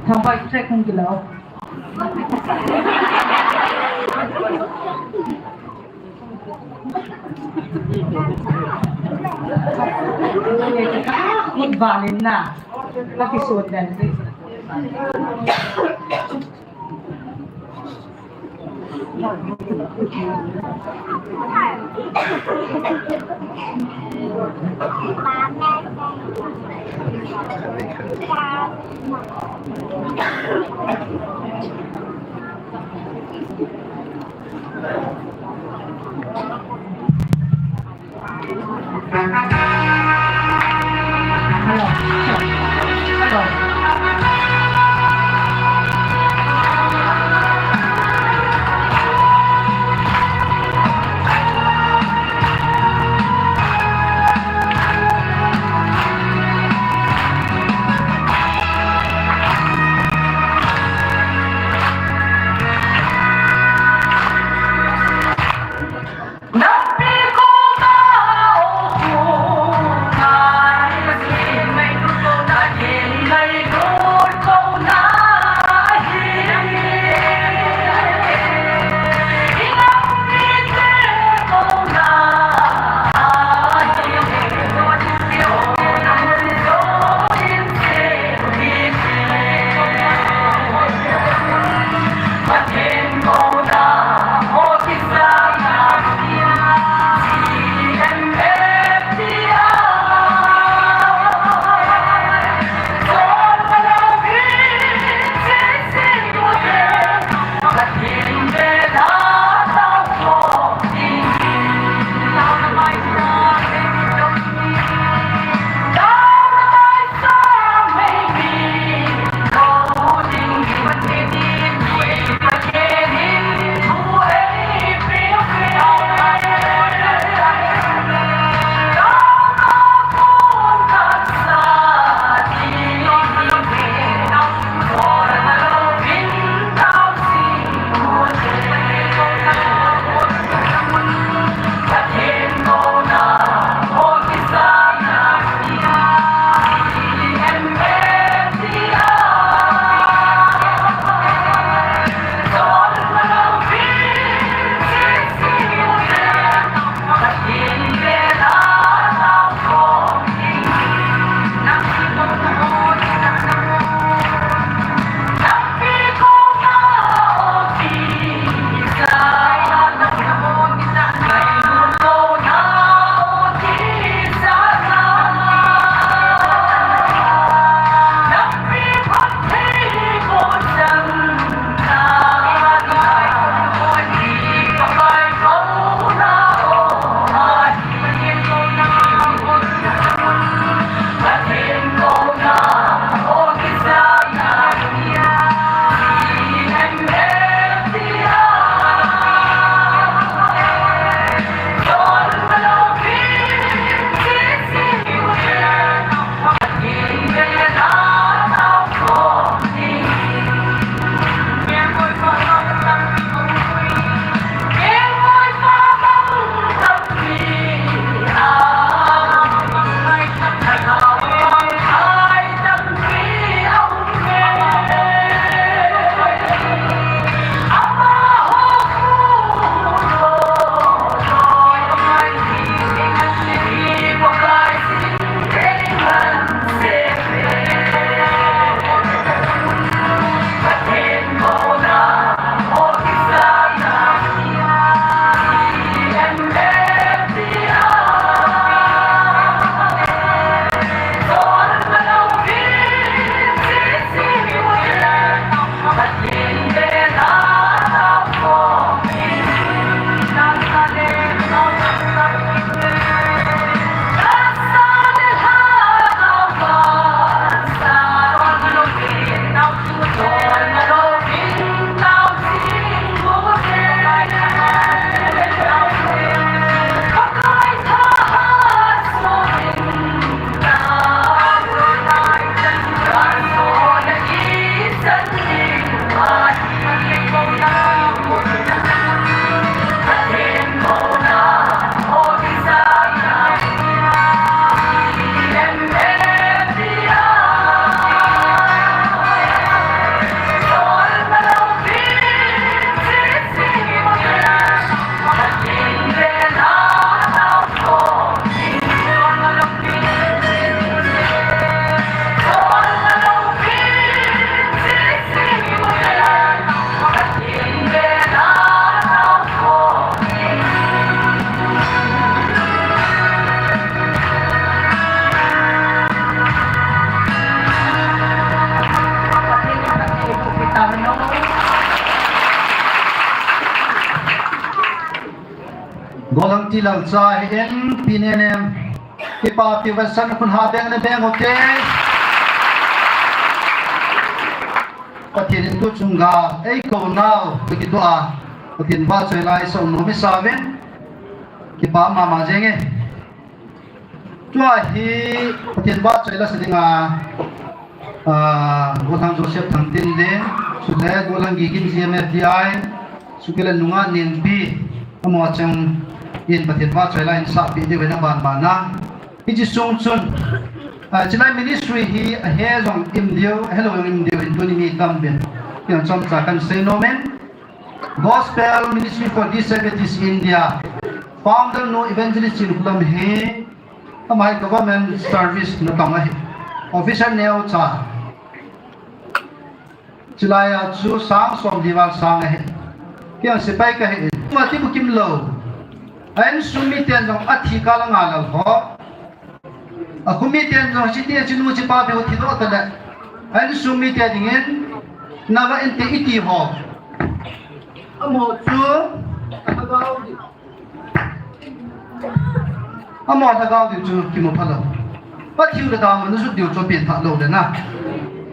Thangvah i check hung kilo. Kut valin na. Episode dan. Tilal cha hi in pi ne ne. Kipa pi va san khun ha beng ne beng, okay. Pathen in tu chunga ei ko nau, tu ki tu a. Pathen va choi lai so no mi sa ven. Kipa mama jeng e. Tua hi Pathen va choi la sa dinga, ah, Golhang Joseph Thangtinlen, sule Golhang Gigin G M F D I, sukile nunga Nengpi, amo chang in Pathen va choi la in sa pi diu na ban ban na. Hichi sung chun, ah, chilai ministry hi ahe jong im diu, ahe lo jong im diu in tuni mi tam bin. Yang chom cha kan sei no men. Gospel Ministry for Disabilities India, founder nu Evangelist Chin Khulam hi, amai government service na tong ahi. Officer neo cha. Chilai a chu sang som dival sang ahi. Kiang sipai ka hi. Mati bukim lo. Ain sumi ten jong athi ka la nga lo ho. A khumi ten jong chi te chi nu chi pa pe ho thi do ta le. Ain sumi te dingin. Na va in te iti ho. Amo chu. Amo lhagao di chu kimu pha lo. Pathiu le dam na sut diu chu pin pha lo le na.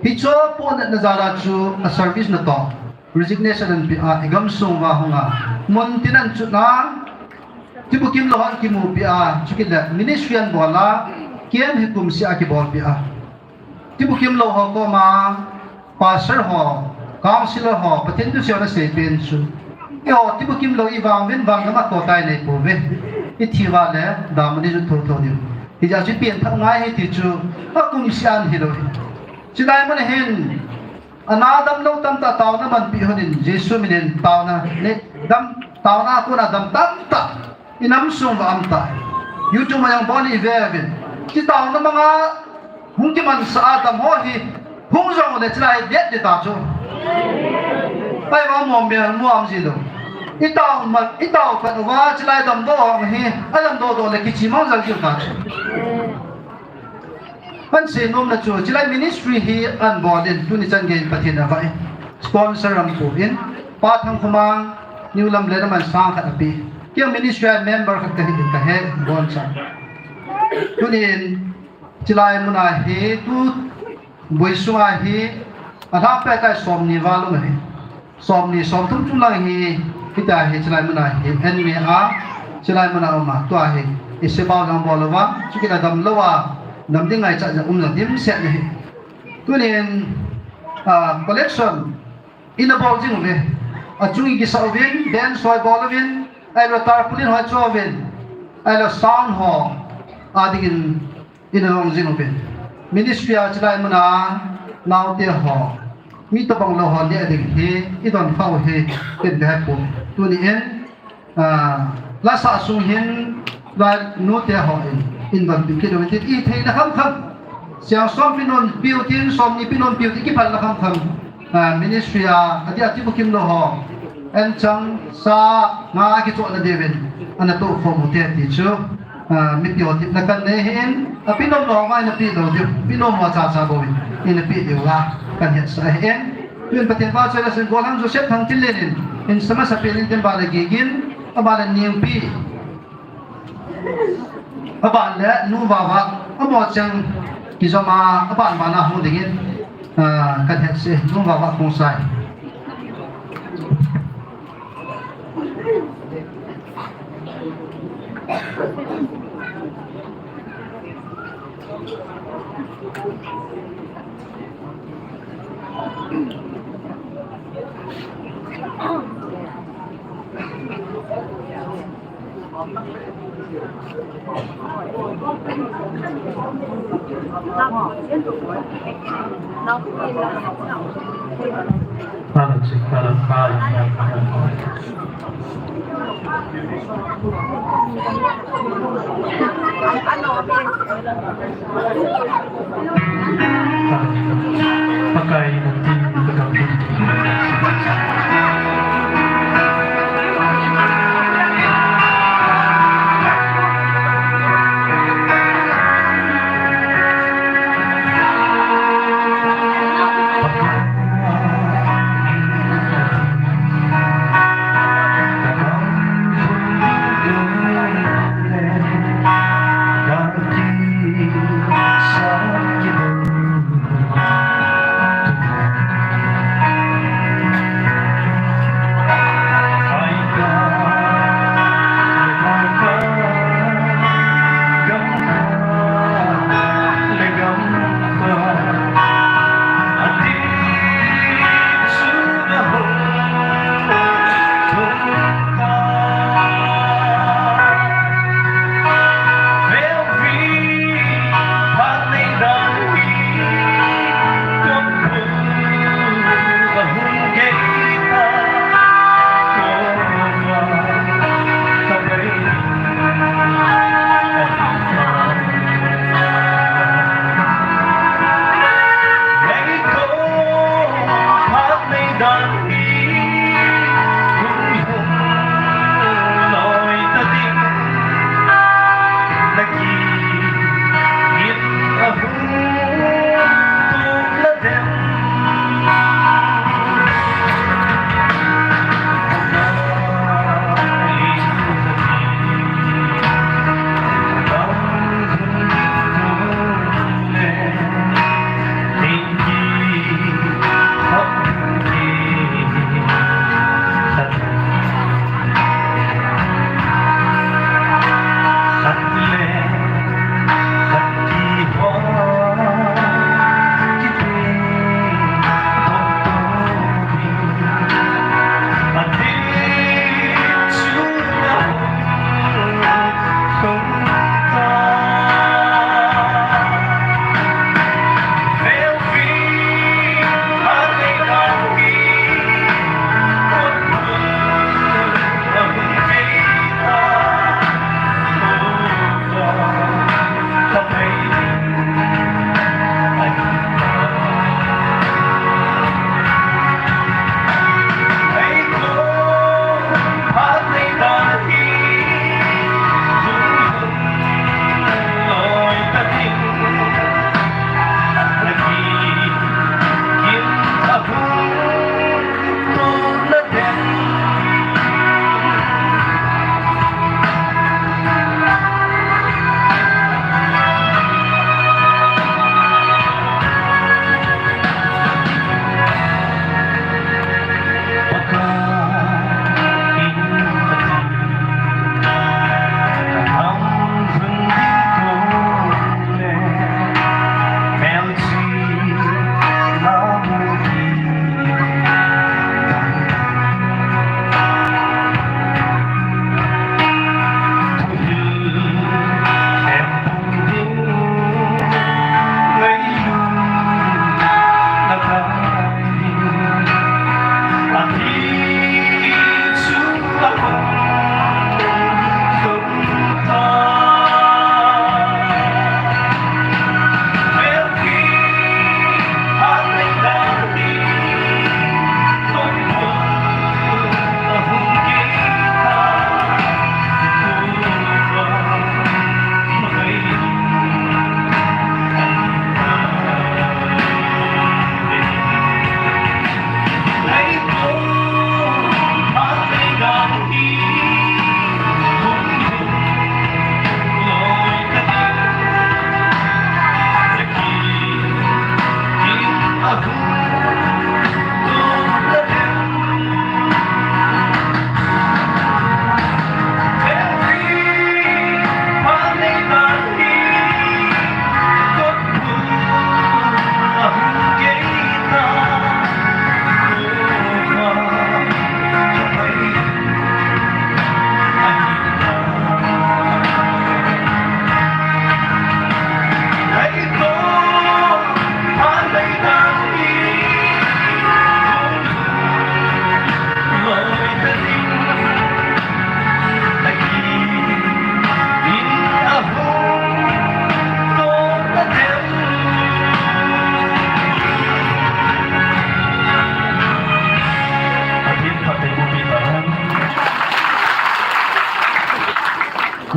Hi chu po na na jala chu a service na to. Resignation an pi a i gam sung va hung a. Mun tin an chu na. Tibukim lo han kimu pi a. Chu ki le ministry an bol a. Kem hi kum si a ki bol pi a. Tibukim lo ho koma, pastor ho, counselor ho, Pathen tu siona sei pen chu. Eiho, tibukim lo i vang vin vang gam a ko tai nei po ve. I thi va le, dam ni ju tho tho diu. Hi ja chu pian thak ngai hi ti chu, a kum sian hi lo hi. Chilai mun hin, ana dam lo tam ta tauna man pi honin, Jesu minin tauna, ne, dam, tauna kuna dam tam ta. I nam sung va am ta. YouTube a jong bol i ve vin. Chi tauna manga hung kiman sa a dam ho hi. Hung jong le chilai det de ta chu. Pai va mo me mo am ji lo. I tau ma, i tau pat va chilai dam do ho hi. A dam do do le kichi mang jal ji ta chu. Kan sei nom na chu, chilai ministry hi an bol in, tuni chan gei Pathen a vai. Sponsor ram pu in, Pa Thangkhumang, New Lamlen aman sang khat api. Kia ministry a member khat ka hi in ka he, bon cha. Tuni in, chilai mun a hi, tu bui sung a hi, a lhang pe kai som ni val um a hi. Som ni, som thum chung lang hi, hita hi, chilai mun a hi, en me a, chilai mun a um a, tua hi, i se bao lang bol lou va, chu kila dam lou a, dam ding ngai cha ja um na dim set na hi. Tunin, ah, collection, ina bol jing uve, a chung i kisa uvin, band soi bol uvin, ai lo tarpaulin hoi cho uvin, ai lo sound ho, a dingin, ina long jing uvin. Ministry a chilai mun a naote ho, mi tobang lou ho le ding hi, i don khau hi, ken be pu. Tuni in, ah, la sa sung hin, la nu te ho in, in don pi kit uvin, i theina kham kham. Siang som pi non piu tin, som ni pi non piu tin, ki phal la kham kham. Ah, ministry a, ati ati bukim lou ho. En chang sa nga kichohna diuvin, ana toh khom u te ti chu, ah, mipi ho tipna kan nei hin, a pi nom lou ngai na pi lou diu, pi nom lou cha cha bou in, ina pi diu la, kan het sa hin. Tuin Pathen pa choi la sen Golhang Joseph Thangtinlen in, in sama sa pen in ten ba le gigin, a ba le niang pi. Aban le, nu Vava, amo chang kijom a, aban ban a hung dingin, ah, kan het se, nu Vava Khongsai.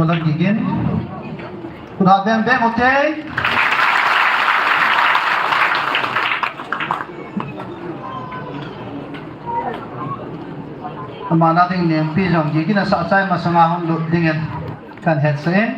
Lon gigin. Khut a beng beng, okay. Amana ding nempi jong gigin a sa chai masanga hung lut dingin kan hetsah in.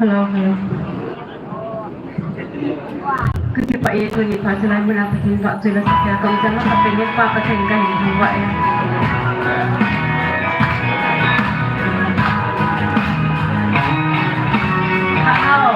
Hello, hello. Ka kipah e, tuni phat chulai muna Pathen vahchoi la sakha kam chang a ka pe ngen pa Pathen ka hin thangvah e. Hello.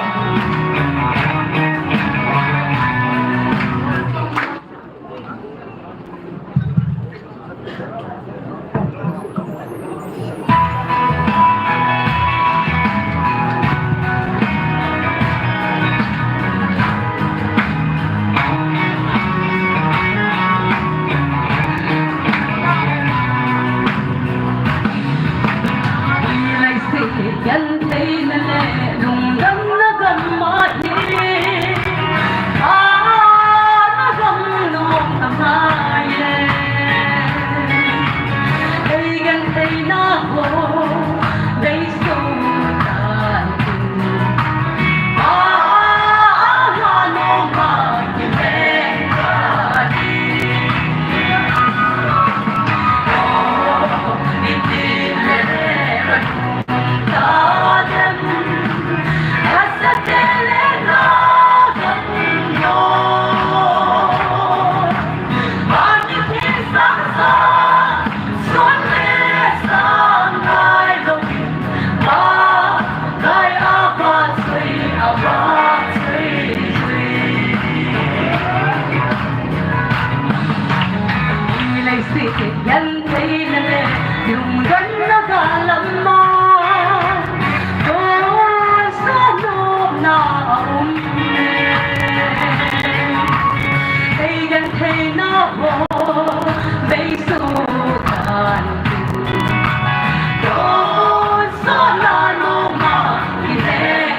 Gentheina le lungdamna gam ahi, ana gam lungdam ngai e. Ei gentheina ho, beiso tan tin. Ana lungdam ngai e. Gentheina le lungdamna gam a, tohsa nopna aum e. Ei gentheina ho, beiso tan tin. Tohsa nopna i len.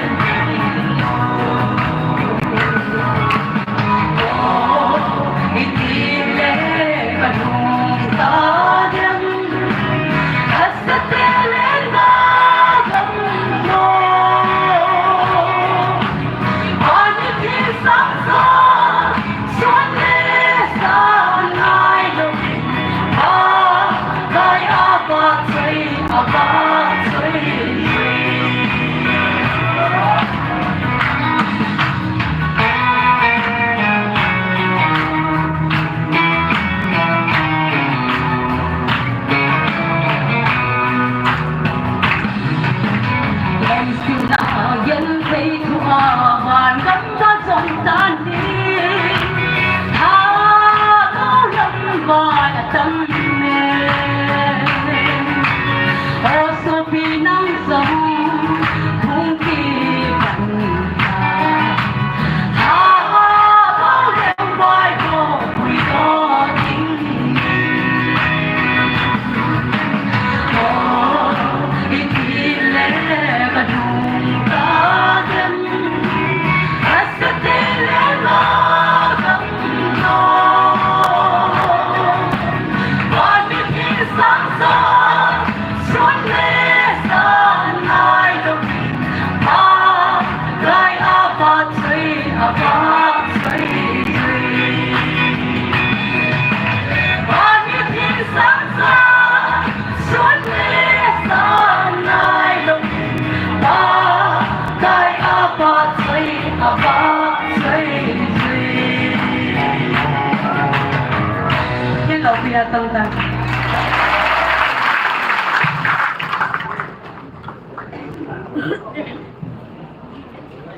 Hello, pia tong ta.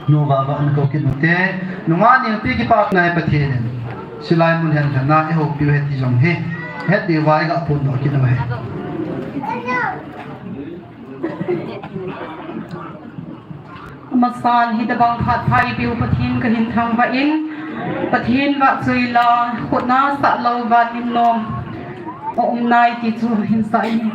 Nu vava na ko kit u te, nunga ningpi kipa nai Pathen in. Silai mun hen hen na i houpi u he ti jong hi. Het diu vai ga pun doh kit u he. Amasan hitabang phat pha i piu Pathen ka hin thangvah in, Pathen vahchoi la, khut na sah lou va nim nom. O um nai ti chu hin sa in.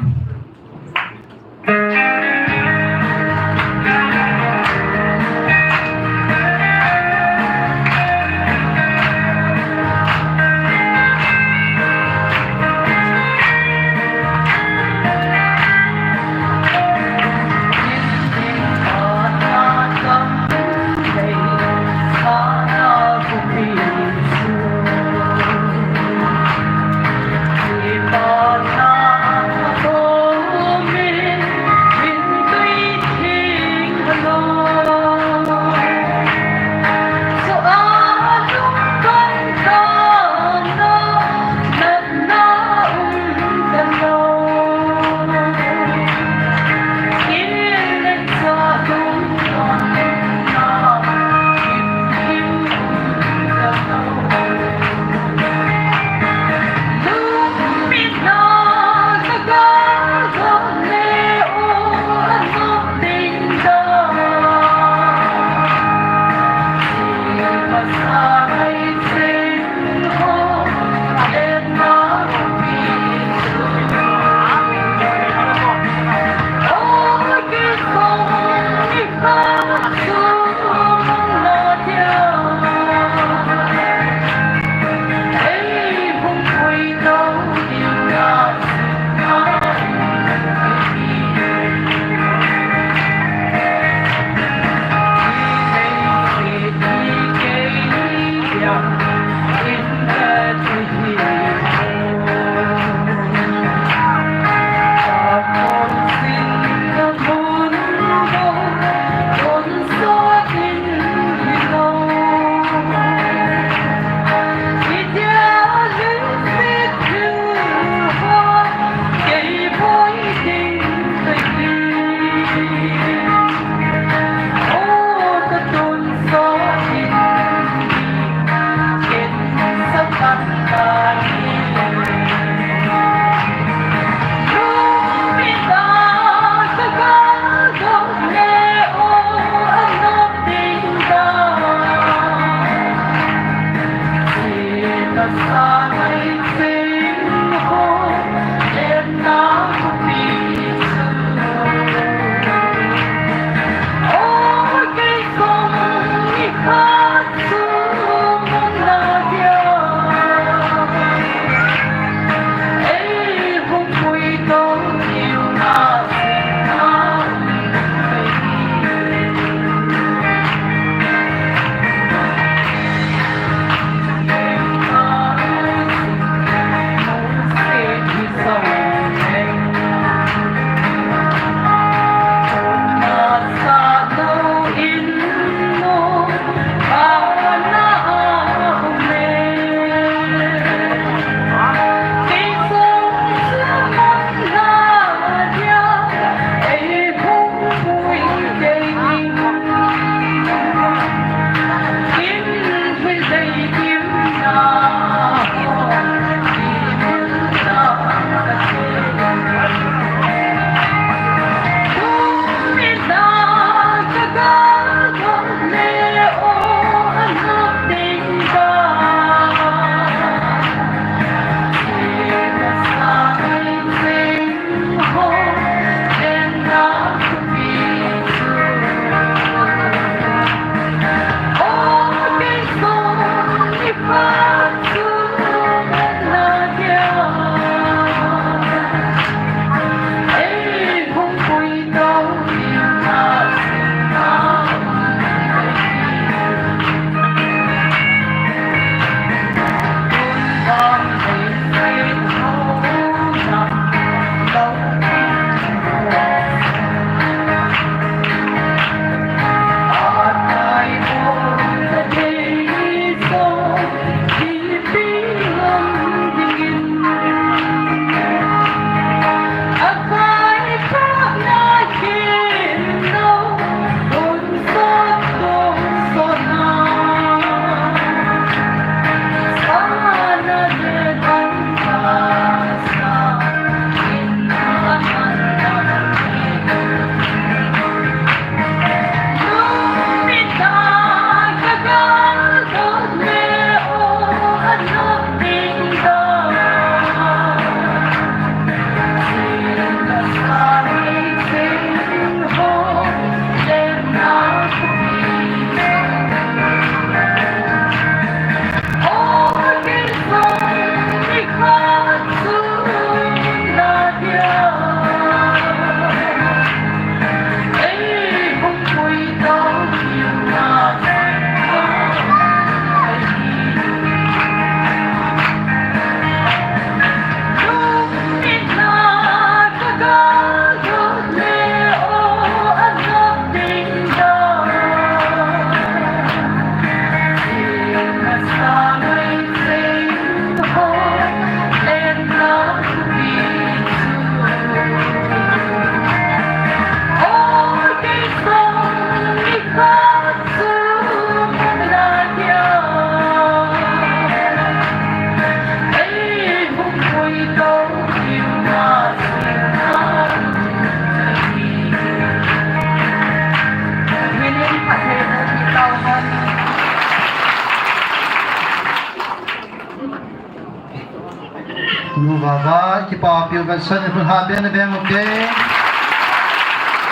Nu Vava, kipa piu kan san, nu ha ben ben, okay.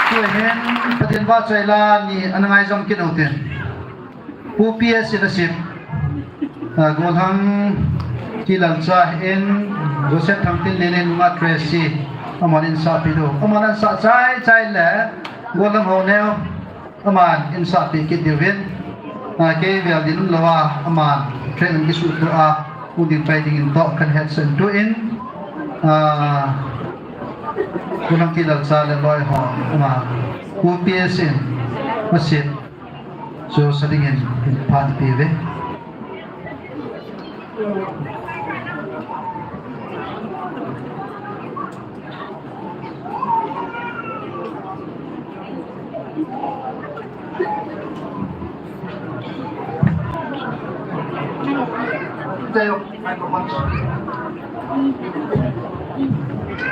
Tuhin Pathen vahchoi la ni ana ngai jom kit u tin. Pu P S in asem. Ah, Golhang Kilalcha in Joseph Thangtinlen in nunga Tracy. Aman in sahpi diu. Aman in sah chai chai le. Golhang ho neo. Aman in sahpi kit diuvin. Ah, kei vel din lou a. Aman train in kisuh tou a. Hung ding pai ding in toh kan hetsan tuin. Ah, Golhang Kilalcha le loi ho. Aman. Pu P S in. Asem. Chu sa dingin phat pe ve.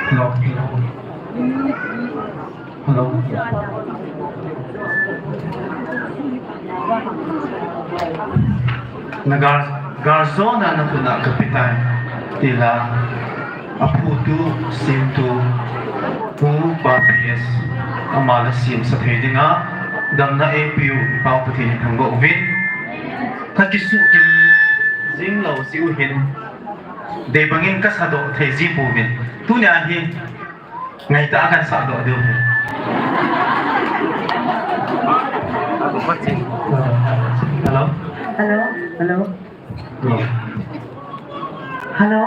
Hello. Hello. Na gar, galjona na khut a kape tai, tila aphutu, semtu, Pu P S, ama la semsa thei dinga damna eipeu, Pa Pathen in thangvah uvin. Ka kisuh kit jing lou jeh u hin, dei bangin ka sadoh thei ji pouvin. Tunia hi, ngaitah a kan sahdoh diu ahi. Hello? Hello? Hello? Hello? Hello?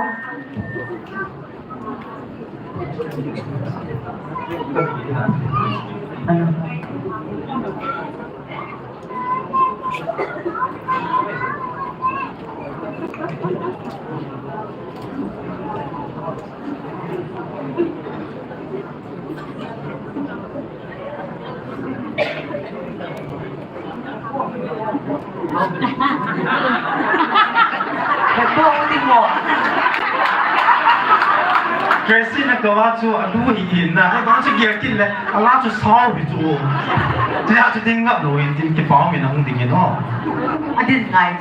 Hello? Tracy na kava chu adu hi in na, na kava chu gear kit le, ala chu sao hi chu. Chu ya chu ding ngap lou in tin kipa min ahung ding in o. Adin ngai.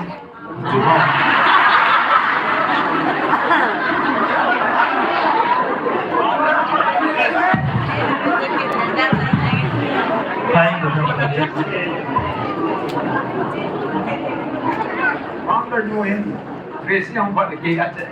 After Noel, Tracy ang balik kay ate.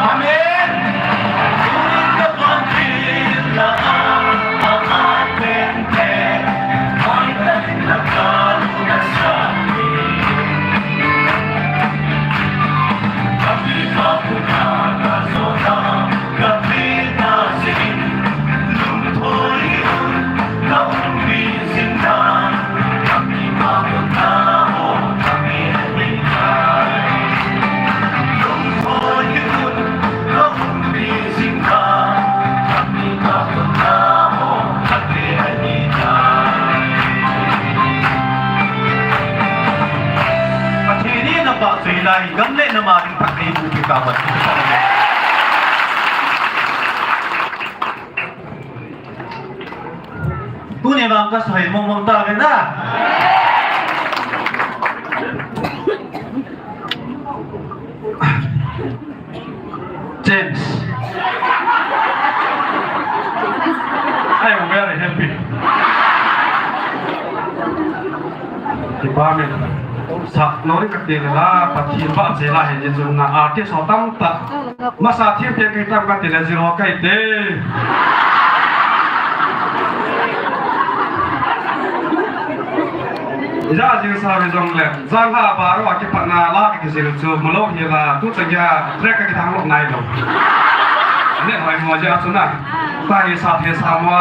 Amen. Pathen in na pha chu hilai, gam le nam a ding phatthei boh peh ta hen. Tuni vang ka soi mong mong ta ve na. James. I am very happy. Kipa min. Sa, no ni ka ti le la, Pathen ba che la he je chu na artist ho tamtah. Masa thim te ki tam ka ti le zero kai te. Ija jing sa ve jong le, jang ha ba ro a kipatna la ka kijil chu, mu lou hi la, tu cha gya, track ka kithang lou nai lou. Ne hoi mo ja chu na, ta hi sa the sa mo a.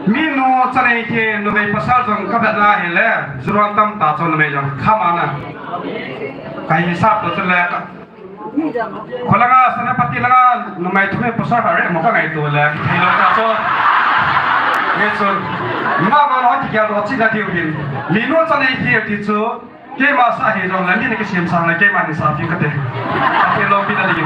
Mi nu cha nei the, numei pasal jong ka bet na hi le, zuron tam ta chu numei jong, khama na. Ka hisap to chu le, ka, Kholanga, Senapati langa, numei thum in pasal hare mo ka ngaito le, thei lou ta chu. Nge chu, ima ma lo ti kya lo chi na diu hin. Mi nu cha nei hi ti chu, keima sa hi jong le, mi ni kisem sang le, keima ni sa pi ka te. Ka te lo pi na di.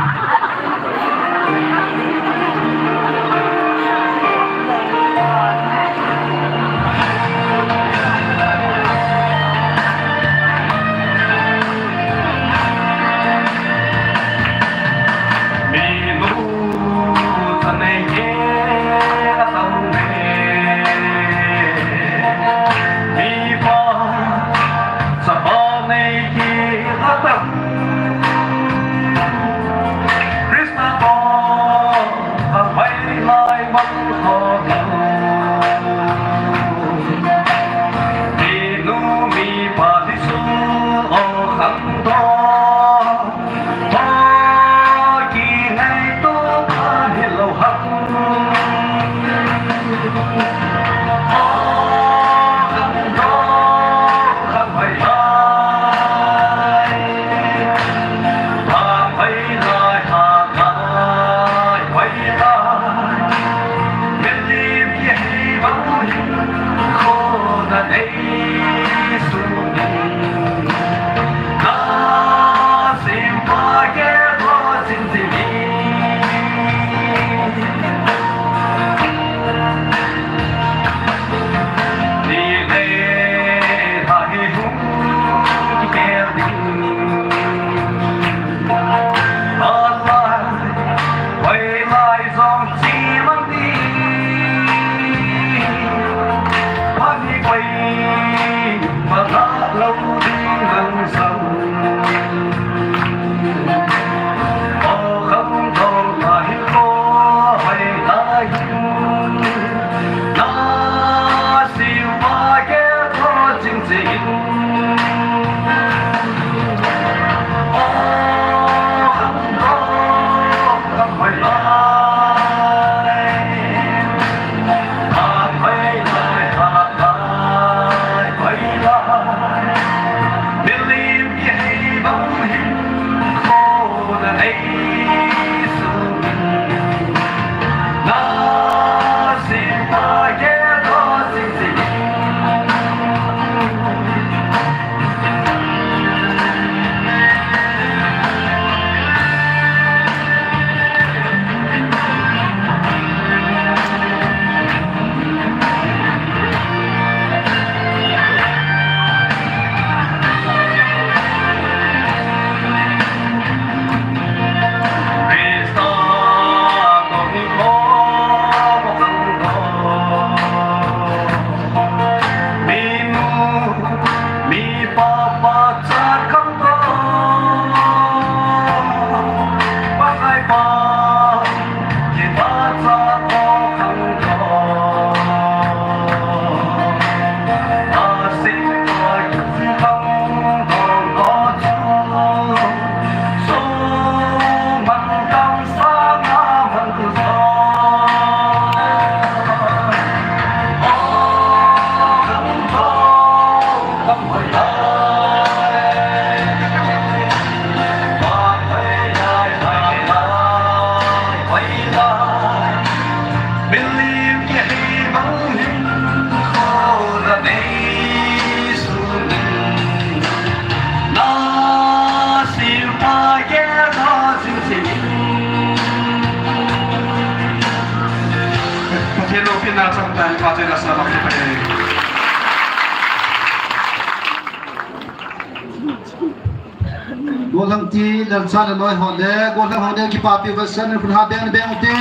Golhang ti, lalcha le loi ho le, golhang ho le, kipapi vasan, khun ha beng beng te.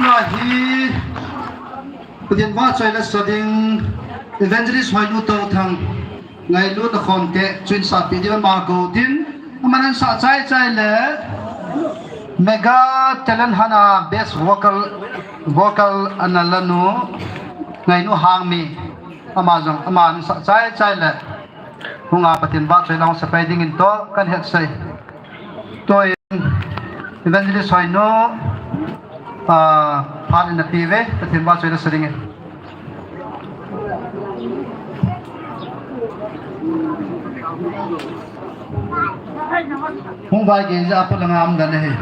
Lahi, Pathen vahchoi le sa ding, Evangelist Hoinu Touthang, ngailutna khom te, chuin sapi di ma ko tin, aman an sa chai chai le, Mega Talent Hunt a best vocal, vocal ana lanu, Ngainu Hangmi, ama jong, aman sa chai chai le, Hunga Pathen vahchoi lang sa pai dingin to kan het sei. To in Evangelist Hoinu, ah, phat in na pi ve, Pathen vahchoi na sa dingin. Hung vai ke ja pa langa am dan he.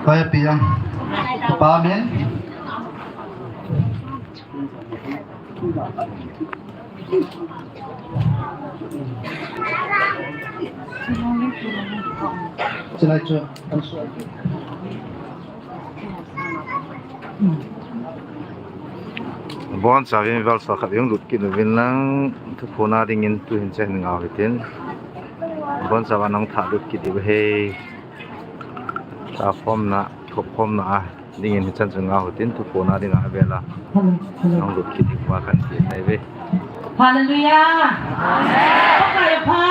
Vai pi yang. Pa men. Boncha vin val sa khat yung lut kit uvin lang thuphona dingin tuhin chen ngau hitin. Boncha va nang tha lut kit u he. Tha phom na, thuphom na a. Dingin hichan chu ngau hitin thuphona dinga avela. Hello, hello. Nang lut kit uva kan ti nai ve. Hallelujah. Amen.